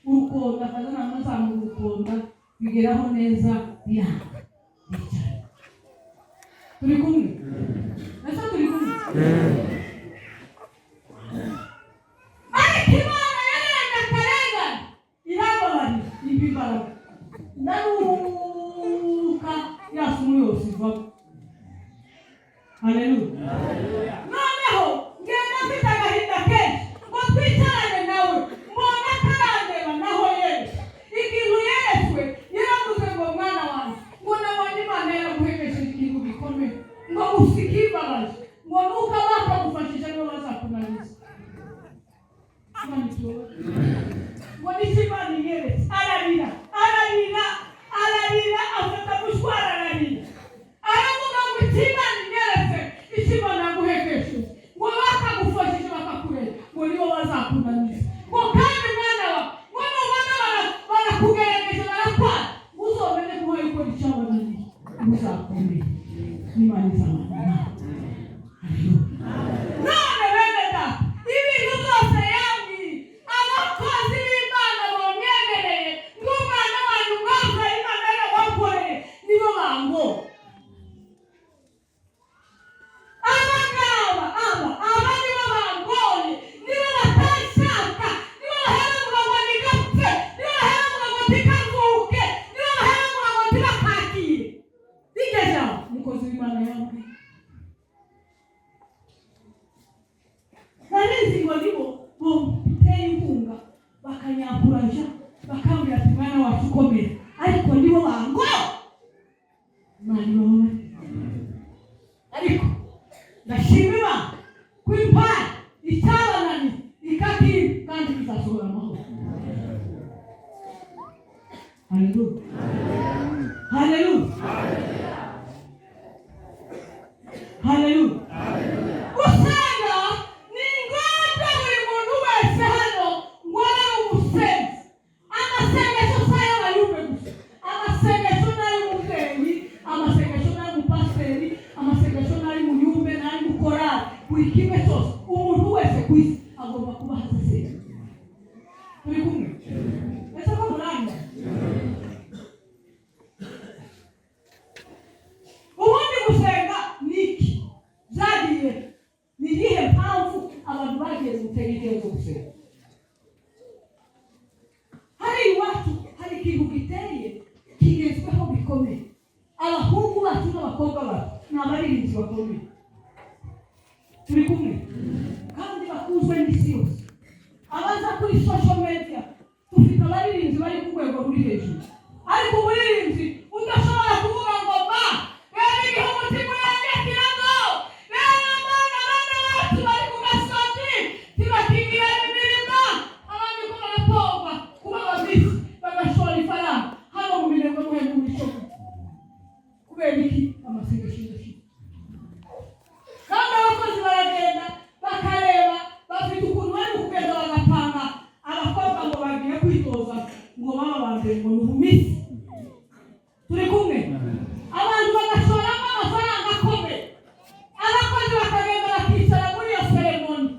urukonda akaza, nama nzamura urukonda, bigeraho neza biranga, bicara. Turi kumwe? Ese turi kumwe? Ariko Imana yarenga akarengane, irababarira, impa imbaraga, ndaruka, ya sumu yose ivamo. Haleluya! Noneho ngenda mfite agahinda kenshi ngo twicarane nawe, mbona atarandeba. Naho yeretswe ikintu, yeretswe yaravuze ngo: "Mwana wanjye," ngo, "nabonye Imana yaraguhekesheje ikintu gikomeye," ngo, "usikimbabaje," ngo, "nuko abakagufashije nibo bazakunaniza." Imana itubabarire. Ngo nicyo Imana inyeretse. Ararira, ararira, ararira, afata mushwara ararira, aravuga ngo icyo Imana inyeretse, icyo Imana yaguhekesheje, ngo bakagufashije bakakureba, ngo nibo bazakunaniza, ngo kandi mwana wa, ngo nubona barakugerageje barakwara, ngo uzomene ko hari gukora icyabananiye, ngo uzakomere, n'Imana izabana nawe. Haleluya! None bene data, ibintu byose yambwiye, abakozi b'Imana bamwemereye ng'umwana wanyu mwambaye, Imana yarabakoreye, nibo bango aba ngaba. Aba nibo bangoye, nibo batashaka, nibo bahera bavuga ngo nigapfe, nibo bahera bavuga ngo ntikavuke, nibo bahera bavuga ngo ntibakakire. Iryo jambo umukozi w'Imana yambwiye, narizi ngo nibo bomuteye inkunga, bakanyankuraja, bakambwira ati: "Mwana wacu, ukomera." Ariko nibo bango. Imana ibababarire, ariko ndashima Imana ko impano icyabananiye ikakira, kandi izasohora amahoro. Haleluya, haleluya, haleluya! Gusenga ni ngombwa, buri muntu wese hano ngo abe umusenzi. Amasengesho si ay'abayumbe gusa, amasengesho ni ay'umubyeyi, amasengesho ni ay'umupasiteri, amasengesho ni ay'umuyumbe, ni ay'umukorari, buri kimwe cyose. Umuntu wese ku isi agomba kuba asenga. Turi kumwe? Ese ko muranga? Ubundi gusenga ni iki? Byagiye ni iyihe mpamvu abantu bagiye gutera intego zo gusenga? Hari iwacu hari ikintu giteye kigezweho gikomeye. Abahungu bacu n'abakobwa bacu ni abaririmbyi bakomeye. Turi kumwe? Kandi bakunzwe n'isi yose. Abaza kuri social media, dufite abaririmbyi bari ku rwego ruri hejuru, ariko umuririmbyi udashobora kuvuga ngo: "Ma reba igihugu kimurenge kirago, reba abana, bana bacu bari ku gasozi tibakigira imirima, abandi ko baratorwa kuba abamisi bagashora ifaranga hano mu Mirenge muhe mu isoko." Kubera iki? Amasengesho yashize. Kandi abakozi baragenda bakareba, bafite ukuntu bari kugenda bagapanga abakobwa ngo bagiye kwitoza, ngo baba ba mbere, ngo ni ubumisi. Turi kumwe? Abantu bagashoramo amafaranga akomeye, abakozi bakagenda bakicara muri iyo cérémonie,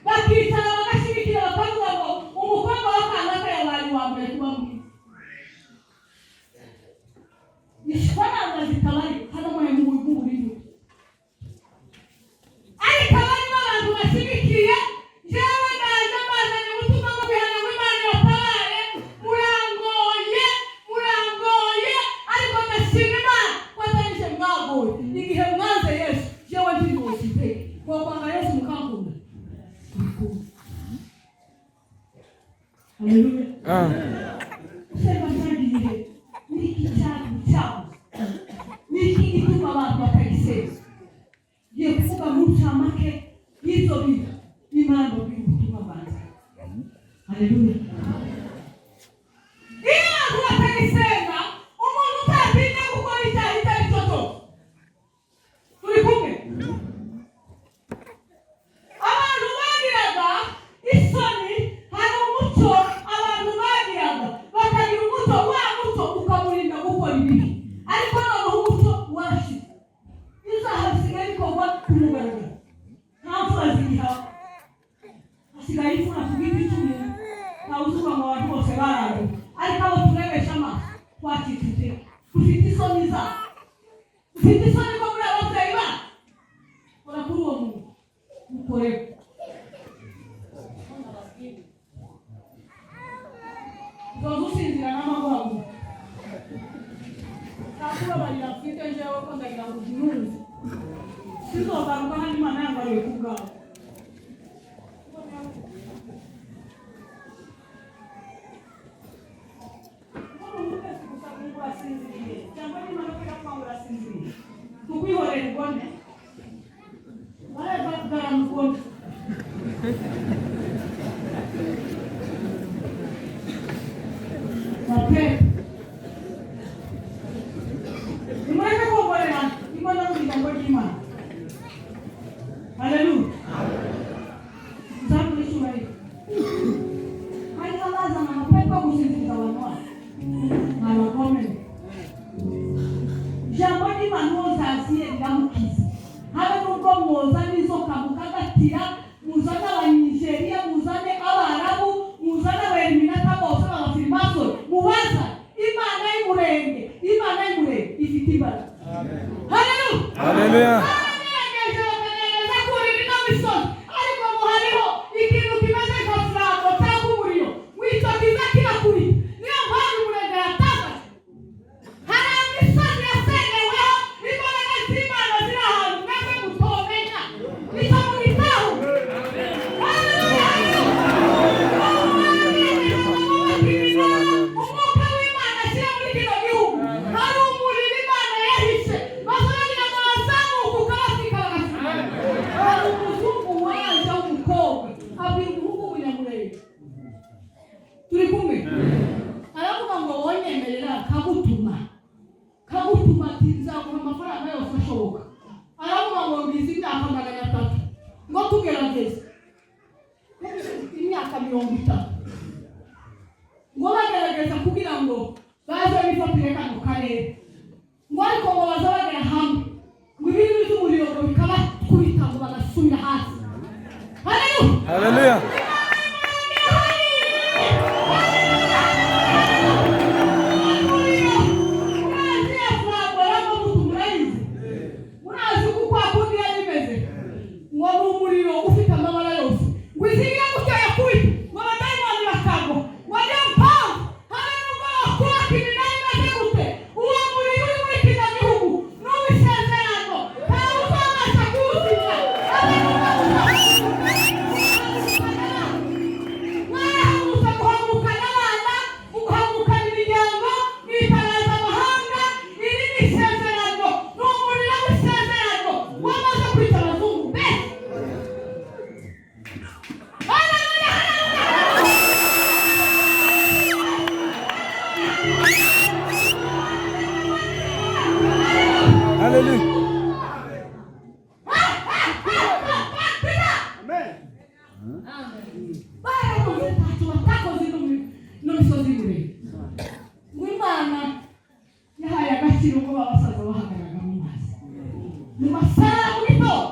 bakicara bagashyigikira, bakavuga ngo umukobwa wa kanaka yabaye uwa mbere kuba mwiza. Ifaranga zitabarika hano mu burimo, ariko abarimo abantu bashyigikiye. Jewe ndaje mbazanye ubutumwa bwo kwihana ngo Imana ibatabare. Murangoye, murangoye, ariko ndashima Imana ko atarije mwagoye. Igihe mwanze Yesu, jewe ntibiboshye intege mwokwanga Yesu mukankunda. Turi kumwe? Haleluya! Gusenga byagiye, ni iki cyago cyabuze? Ni iki gituma abantu batagisenga? Ngiye kuvuga mu ncamake y'ibyo bintu, n'Imana babwira ubutumwa bwanjye. Haleluya! Iyo abantu batagisenga, umuntu utatinya gukora icyaha icyo ari cyo cyose. Turi kumwe? Abantu bagiraga isoni. Asigaye imfura ku giti cy'umuntu, ntawe uzuba ngo abantu bose baranduye, ariko abo turebesha amaso twacitse intege, dufite isoni zabo, dufite isoni ko muri ababyeyi bacu. Kora kuri uwo muntu mukorere. Uzoza usinzira n'amaguhaguruka, ntakubabarira mfite njyewe ko ndagira ngo ubyumve. Sizogaruka hano Imana yangariye ku bwawe. Tukwihorera ubone barabagara mubone. Mapepo nimureke kongorerana, Imana mu ijambo ry'Imana. Haleluya, nzamura icyubahiro. Hariho abazana amapepo yo gusinziriza abantu bacu, mwabakomere. Ijambo ry'Imana uwo nzaziye riramukiza, habe n'ubwo mwoza n'inzoka mukagatira, muzane Abanigeriya, muzane Abarabu, muzane Abaeliminata bose b'Abafirimasoni, mubaza Imana y'umurenge. Imana y'umurenge ifite imbaraga. Haleluya. Haleluya. Baranegeje bakagerageza kurira ino misozi, ariko ngo hariho ikintu kimeze nka flambo cyangwa umuriro wicyo kiza kirakubita. Niyo mpamvu umurenge yatakaje. Hari imisozi yasengeweho, imbaraga z'Imana ziri ahantu mwebwe mutomenya, icyo mubitaho. Umwuka w'Imana ashyira muri kino gihugu, hari umuriro Imana yahishe, bazagira ngo bazamuke ukabatwika bagasigara. Hari umuzungu waje w'umukobwa abwira umuhungu w'umunyamurenge turi kumwe, aravuga ngo wonyemerera kagutuma, kagutuma, ati nzaguha amafaranga yose ashoboka. Aravuga ngo ngize imyaka 300 ngo tugerageze, imyaka 30 ngo bagerageza kugira ngo baze bifatire kano karere, ngo ariko ngo baza bagera hamwe ngo ibirimi by'umuriro ngo bikabakubita ngo bagasubira hasi. Haleluya. Haleluya. Murazi ko kwa kundi yari imeze, ngo ni umuriro ufite amabara yose, ngo izigira gutya yakubita ngo abadayimoni bakagwa. Ngo niyo mpamvu habe n'ubwo bakubaka iminara imeze gute, uwo muriro uri muri kino gihugu n'uw'isezerano ntawe uzabasha kuwuzimya, habe n'ubwo mwarahagurutse guhagurukana abana, muguhagurukana imiryango, mwitanaza amahanga. Iri ni isezerano, ni umuriro w'isezerano wamaze kwita abazungu mbese. Haleluya, haleluya. Haleluya. Barakoze ntacyo batakoze no misozi miremire, ngo Imana yahaye agaciro ko babasaza bahagararaga mu mazi mu masaha mu gitondo.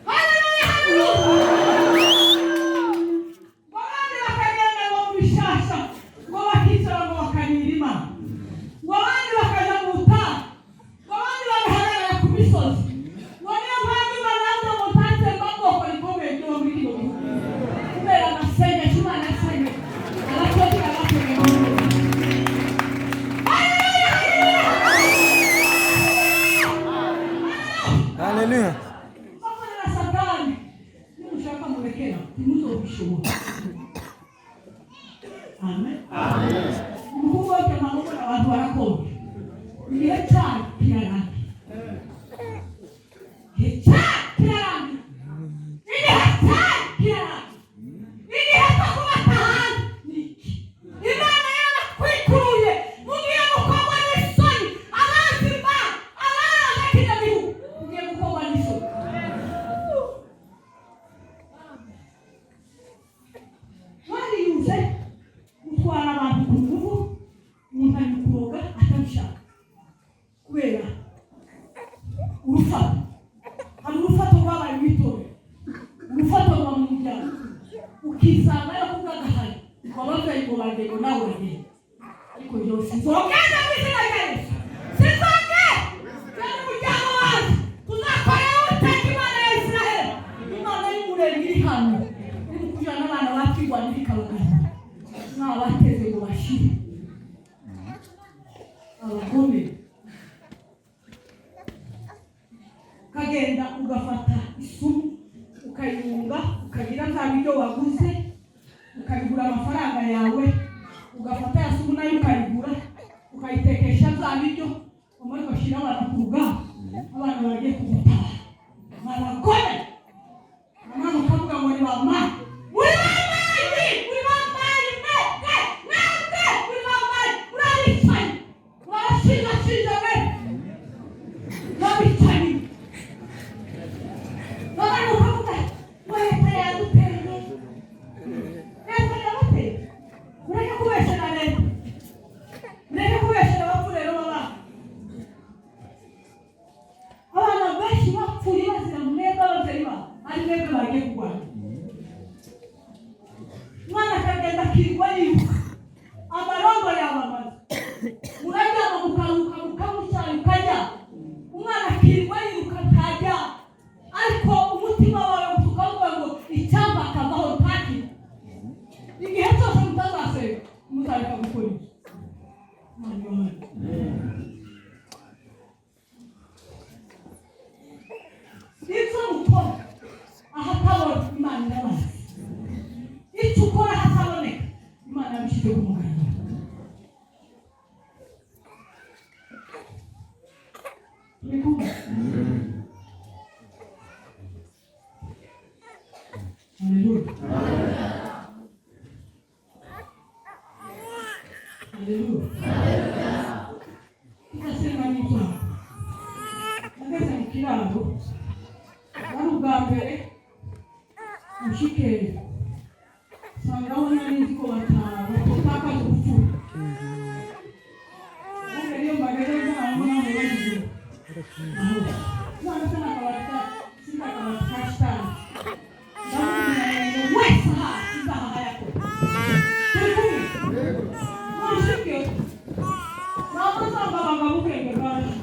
Haleluya, haleluya. Ngo abandi bakagenda ngo mu bishasha, ngo bakicara ngo bakarira Imana, ngo abandi bakaja mu butayu, ngo abandi bagahagarara ku misozi. Ngo niyo mpamvu Imana yavuze ngo ntatsemba bwoko rikomeye ryo muri kino gihugu, kubera amasengesho Imana yasengeje abakozi abasengeje. Haleluya. Bakorera Satani, nimushaka murekera, ntimuzobishobora. Amen. Umuhungu wese ntamubona, abantu barakonje, igihe cyayo kirarangira, igihe cyayo kirarangira, igihe cyayo kirarangira, igihe cyo kubata hanze ni iki. Imana yarakwikuruye, mugiye gukorwa n'isoni. Abanzi ba abaza kino gihugu mugiye gukorwa n'isoni. Wariyuze gutwara abantu ku ngufu, umuntu ari kuroga atabishaka kubera urufato. Hari urufato rwabaye mu itorero, urufato. Ukisanga yo kubw'agahari ngo ababyeyi ngo bagiye, ngo nawe uragenda, ariko njyewe sinzogenda mu izina rya Yesu. Sinzogenda n'umuryango wanjye, tuzakorera Uwiteka Imana ya Israheli. Imana y'Umuremyi iri hano iri kujyana abana bakirwanira ikabagarura, mwabateze ngo bashire abagome. Ukagenda ugafata isumu ukayunga, ukagira bya biryo waguze, ukabigura amafaranga yawe, ugafata ya sumu nayo ukayigura, ukayitekesha bya biryo, umara ugashyira abana ku rugamba, abana bagiye kugutabara. Ni abagome. Mama, ukavuga ngo ni bamani, muri bamani, muri bamani, mwebwe mwebwe muri bamani, murabicanyi, murabashinjashinja mwebwe, murabicanyi. Baba, ukavuga ngo leta yaduteye. Leta yabateye? Mureke kubeshera leta, mureke kubeshera abapfu. Rero baba, abana benshi bapfuye bazira mwebwe ababyeyi babo, ari mwebwe bagiye kurwana. Umwana akagenda akirirwa yiruka, amarondo yabamaze. Muraryama mukaruhuka, mukamucyara ukajya, umwana akirirwa yiruka ntajya, ariko umutima wawe ukavuga ngo icyampa akavaho ntakire. Igihe cyose mutazasenga, muzareka gukora ibyo. Imana ibabarire. Ibyo mukora ahatabona, Imana irabazi. Icyo ukora ahataboneka, Imana yabishyize ku mugaragaro. Turi kumwe? Haleluya, haleluya. Tugasenga n'ibyaha. Nageze mu kiraro, wari ubwa mbere mushikeri, nsanga aho nari nzi ko batakaza ubupfura. Ubundi iyo mbageze aho nawe bagize aho none se n'akabati ka sinzi, akabati ka shitani. Ndamubwira ngo wese aha izahaha yakora. Turi kumwe? Mushike ntabwo usanga abagabo ubwenge bwaje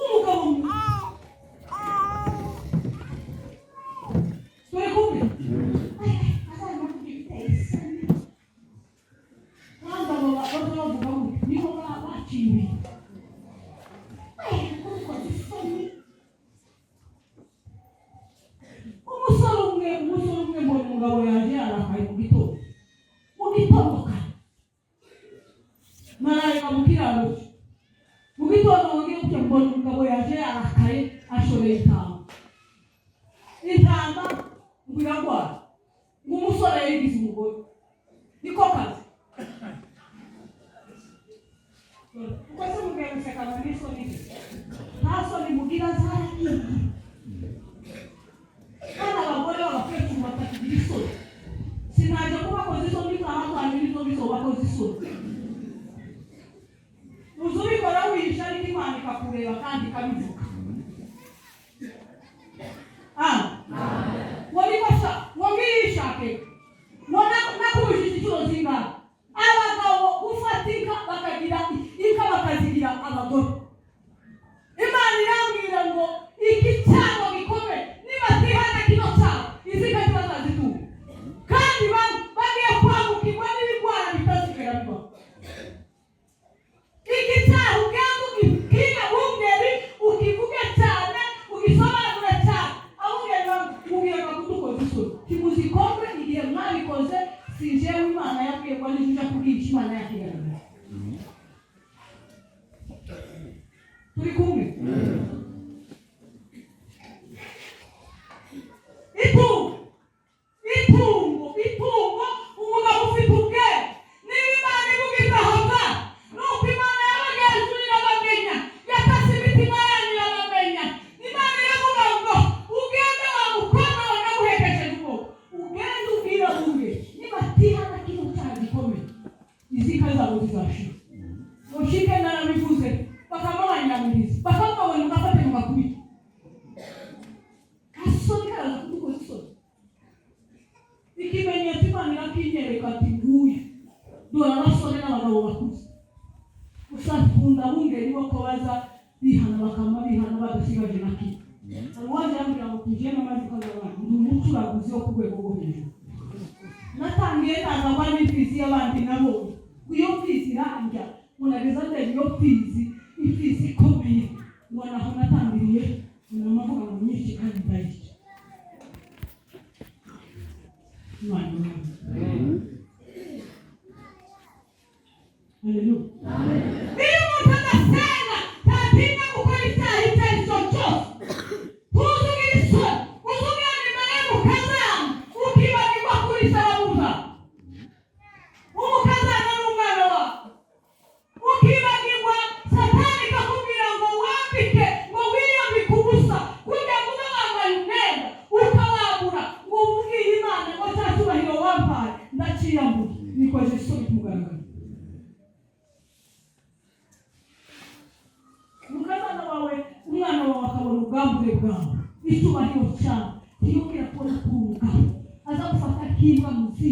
umugabo. Turi kumwe? Kandi abo baza bavuga ngo nibo baciwe. Umusore umwe, umusore umwe, mbona umugabo yaje yarakaye mu gitondo, mu gitondo kare. Marayika mu kiraro cye mu gitondo, ngo ngiye gutya, mbona umugabo yaje yarakaye, ashoreye intama. Intama ngo irarwara, ngo umusore yayigize umugore, niko kazi. Uko se mugiye gusekana n'isoni ze? Nta soni mugira, zaragiye. Kandi abagore b'abakecuru batakigira isoni, sinajya kubakoza isoni zahatwanya n'izo bizo bakoze isoni. Uzi ubikora wihisha, ariko Imana ikakureba kandi ikabivuga. Ah, ngo niko sha, ngo ngiyishake, ngo nakubujije inshuro zingana. Abagabo gufata inka, bakagira inka, bakazigira abagore. Imana irambwira ngo iki Ikimenyetso Imana irakinyereka ati nguyu, dore abasore n'abagabo bakuze. Gusa nkunda bungeri bo ko baza bihana, bakama bihana badasigaje na kimwe. Hari uwaje yambwira ngo tugiye n'amazi ukazabana, ndi umucuraguzi wo ku rwego rwo hejuru. Natangiye naza kwa n'imfizi y'abandi, nabonye iyo mfizi irandya, ngo nageza ndeba iyo mfizi, imfizi ikomeye, ngo naho natangiriye namavuga ngo nyinshi kandi ndayica. Imana ibahe. Haleluya. Iyo umuntu adasenga, ntatinya gukora icyaha icyo ari cyo cyose. Ntuzugira isoni, uzugana imbere y'umukazana, ukibagirwa kuri sarabuza. Umukazana ni umwana wawe. Ukibagirwa, Satani ikakubwira ngo wambike, ngo wiyambike ubusa, kugira ngo ube wambaye umwenda, ukawambura, ngo ubwire Imana ngo cya cyubahiro wampaye ndakiyambuye, nikoje isoni ku mugaragaro. Umukazana wawe, umwana wawe akabona ubwambure bwawe, icyubahiro cyawe, ntiyongera kubona ko uri umugabo, aza gufata nk'imbwa muzi.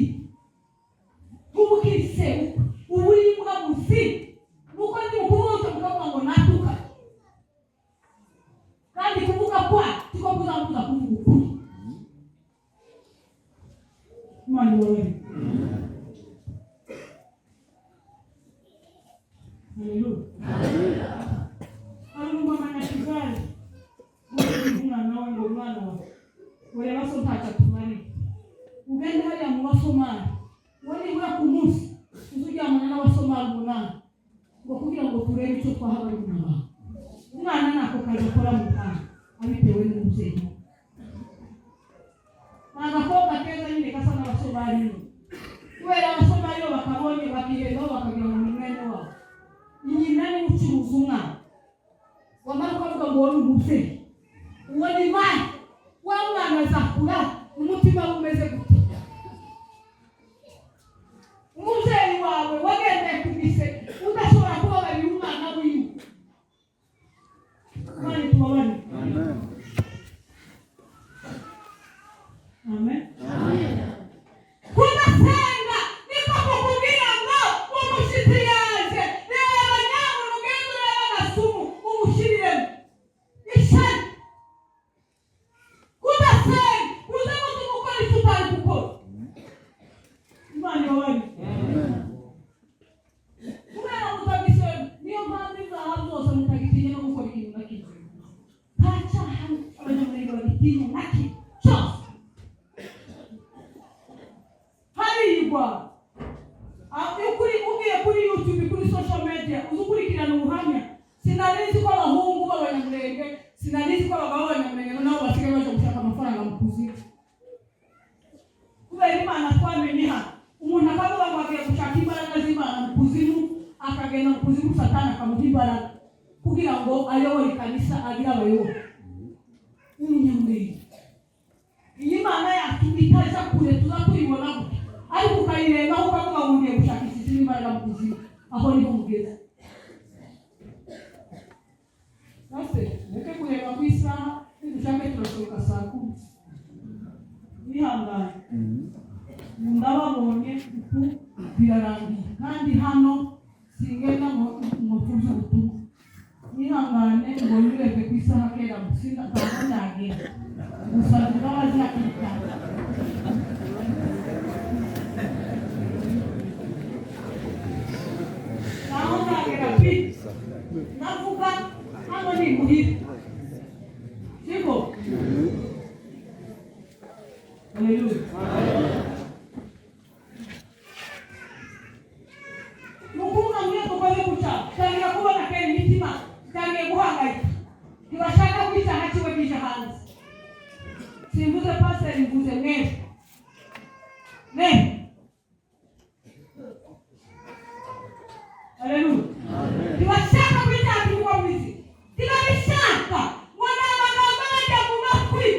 Uba ukiri sebukwe, uba uri imbwa muzi. Nuko ndi kuvuga mukavuga ngo natuka, kandi kuvuga kwa siko kuzamuza kuvuga ukuri. Imana ibabarire. Haleluya. Hari umumama nyakigare umwana we ngo mwana wawe ureba so ntacyo atumariye, ugende hariya mu Basomali, ngo nibura ku munsi uze uryamana n'Abasomali 8, ngo kugira ngo turebe icyo twaha barumuna bawe. Umwana ntako kazi akora mu kanya abitewe n'umubyeyi. Ni agakobwa keza nyine gasa n'Abasomali nyine, kubera Abasomali iyo bakabonye bakihendaho, bakagira ngo ni mwene wabo. Nyina niwe ucuruza umwana, wamara ukavuga ngo uwo ni umubyeyi, uwo ni mani wa mwana, azakura umutima we umeze gute? Umubyeyi wawe wagendeye ku mise, udashobora kubabarira umwana wiwe. Imana itubabarire. Amen. Kudasenga niko kukubwira ngo umushyitsi yaje, reba nyabuna ugende urebe agasumu umushiriremo ishyari. Kudasenga uze gutuma ukora icyo utari gukora. Imana ibabarire. Kubera mutagisenga, niyo mpamvu ibyaha byose mutagitinya no gukora ikintu na kimwe. Nta cyaha Abanyamurenge bagitinya na kimwe cyose. Harigwa ukuri ugiye kuri YouTube, kuri social media, uzi ukurikirana ubuhamya. Sinari nzi ko abahungu b'Abanyamurenge, sinari nzi ko abagabo b'Abanyamurenge nabo basigaye baje gushaka amafaranga mu kuzimu. Kubera Imana twamenye hano, umuntu akavuga ngo agiye gushaka imbaraga z'Imana mu kuzimu, akagenda mu kuzimu, Satani akamuha imbaraga kugira ngo ayobore ikanisa, agire abayoboke. Umunyamurenge, iyi Mana yacu itaja kure, tuza tuyibona gutya, ariko ukayirengaho ukavuga ngo ngiye gushakisha izindi mbaraga mu kuzimu, aho niho mugeze. Base reke kureba ku isaha, nidushake turasohoka saa 10. Wihangane, ndababonye uku birarangiye, kandi hano singenda ngo mvuze ubutumwa. Mwihangane, ngo nurebe ku isaha kera musinda, ntabwo ndagenda gusaba imbabazi hakiri kare. Naho ndagera pi navuga hano ni imuhira, siko? Haleluya. Ni ukuvuga ngo iyo dukoze gutya, tangira kubona kera imitima itangiye guhangayika, ntibashaka ko icyaha kiwe kije hanze. Simvuze pasiteri, mvuze mwebwe mwebwe. Haleluya. Ntibashaka ko icyaha kivugwa mu isi, ntibabishaka, ngo ni amagambo abajya mu matwi.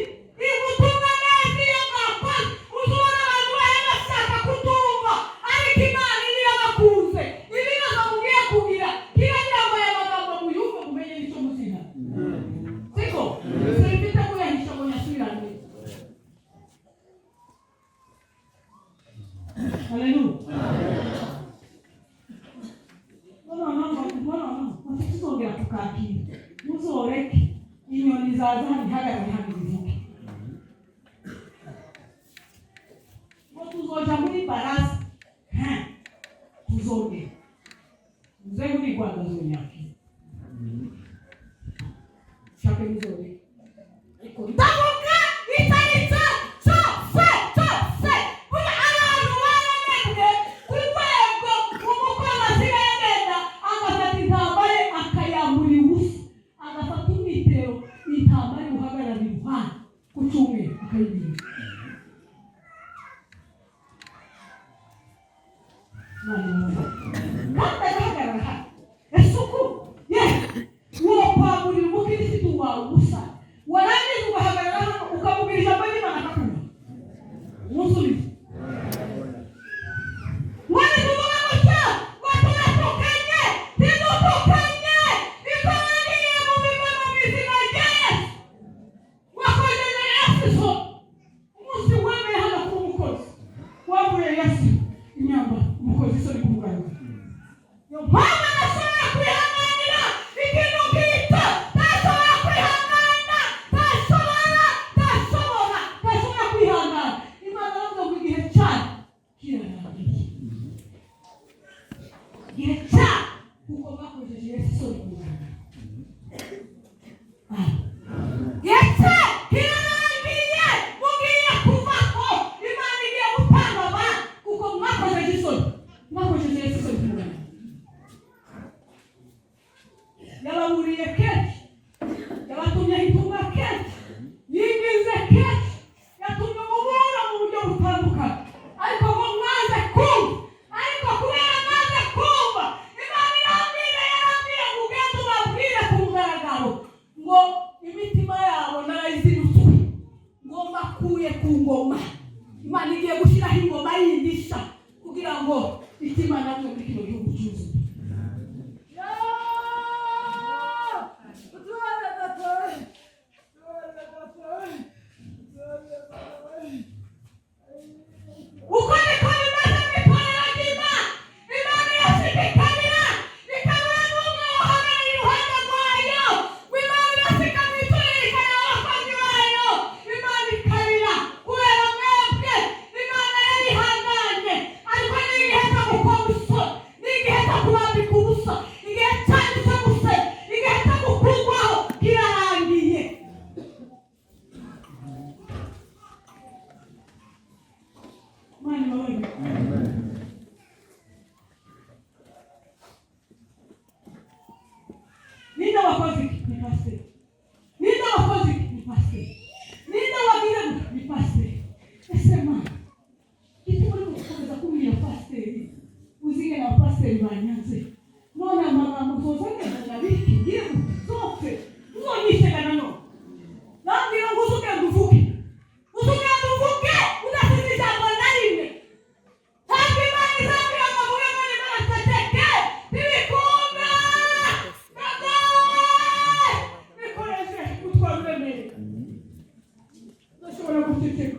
Ubutumwa neza iyo bwakoze, uzubona abantu bahe bashaka kutumva, ariko Imana iyo irabakunze, ibibazo mugiye kugira kiragira ngo aya magambo muyumve, mumenye n'icyo muzina, siko? Simfite kuyahisha ngo nyasubirane. Akayibika. Kandi agahagarara hano. Ese uku ye wokwagurira umukirisitu wawe ubusa, warangiza ugahagarara hano ukamubwira ijambo ry'Imana akakumva? Umusubize. Mwene tuvuga gutya ngo turatukanye, ntidutukanye, ikorangiye mu bivamo mu izina rya Yesu. Wakojeje Yesu isoni umunsi wemeye hano kuba umukozi, wavuye Yesu imyambaro, umukozi isoni ku mugaragaro. Niyo mpamvu adashobora kwihanganira ikintu nk'icyo, ntashobora kwihangana, ntashobora, ntashobora, ntashobora kwihangana. Imana aravuga ngo igihe cyayo kirarangiye, igihe cyayo, kuko bakojeje Yesu isoni ku mugaragaro. Igihe cyayo kirarangiye, mugiye kuvaho, Imana igiye gutanga abantu kuko mwakojeje isoni, mwakojeje Yesu isoni ku mugaragaro. Yababuriye kenshi, yabatumyeho intumwa kenshi, yingize kenshi, yatumye umuburo mu buryo butandukanye, ariko ngo mwanze kumva. Ariko kubera mwanze kumva, Imana irambwira, yarambwira ngo ugende ubabwire ku mugaragaro ngo imitima yabo narayizinutswe, ngo mbakuye ku ngoma. Imana igiye gushyiraho ingoma yindi nshya kugira ngo icyo Imana yavuze muri kino gihugu cyuzuye. Uko niko bimeze mu itorero ry'Imana. Imana irashidikanira, ikabura n'umwe wahagarara iruhande rwayo. Ngo Imana irasika mu itorero, ikareba abakozi bayo, Imana ikarira kubera mwebwe. Imana yarihanganye, ariko ni igihe cyo gukora isoni, ni igihe cyo kubambika ubusa, igihe cyanyu cyo gusenya, igihe cyo gukurwaho kirarangiye. Imana ibabarire. Ninde wakoze iki? Ni pasiteri. Ninde wakoze iki? Ni pasiteri. Ninde wagize gutya? Ni pasiteri. Ese Mana, icyo uri gukomeza kubwira pasiteri, uzige na pasiteri banyanze, none amagambo uzoza neza nabiki ngiye gutya zose uzonyiseka nanone. Nambwira ngo uzugenda uvuge, uzugenda uvuge udasize ijambo na rimwe. Ntabwo Imana izambwira ngo mvuge ngo ni Imana ceceke, ntibikunda. Ndagowe, bikoreshe utwara uremereye, udashobora guceceka.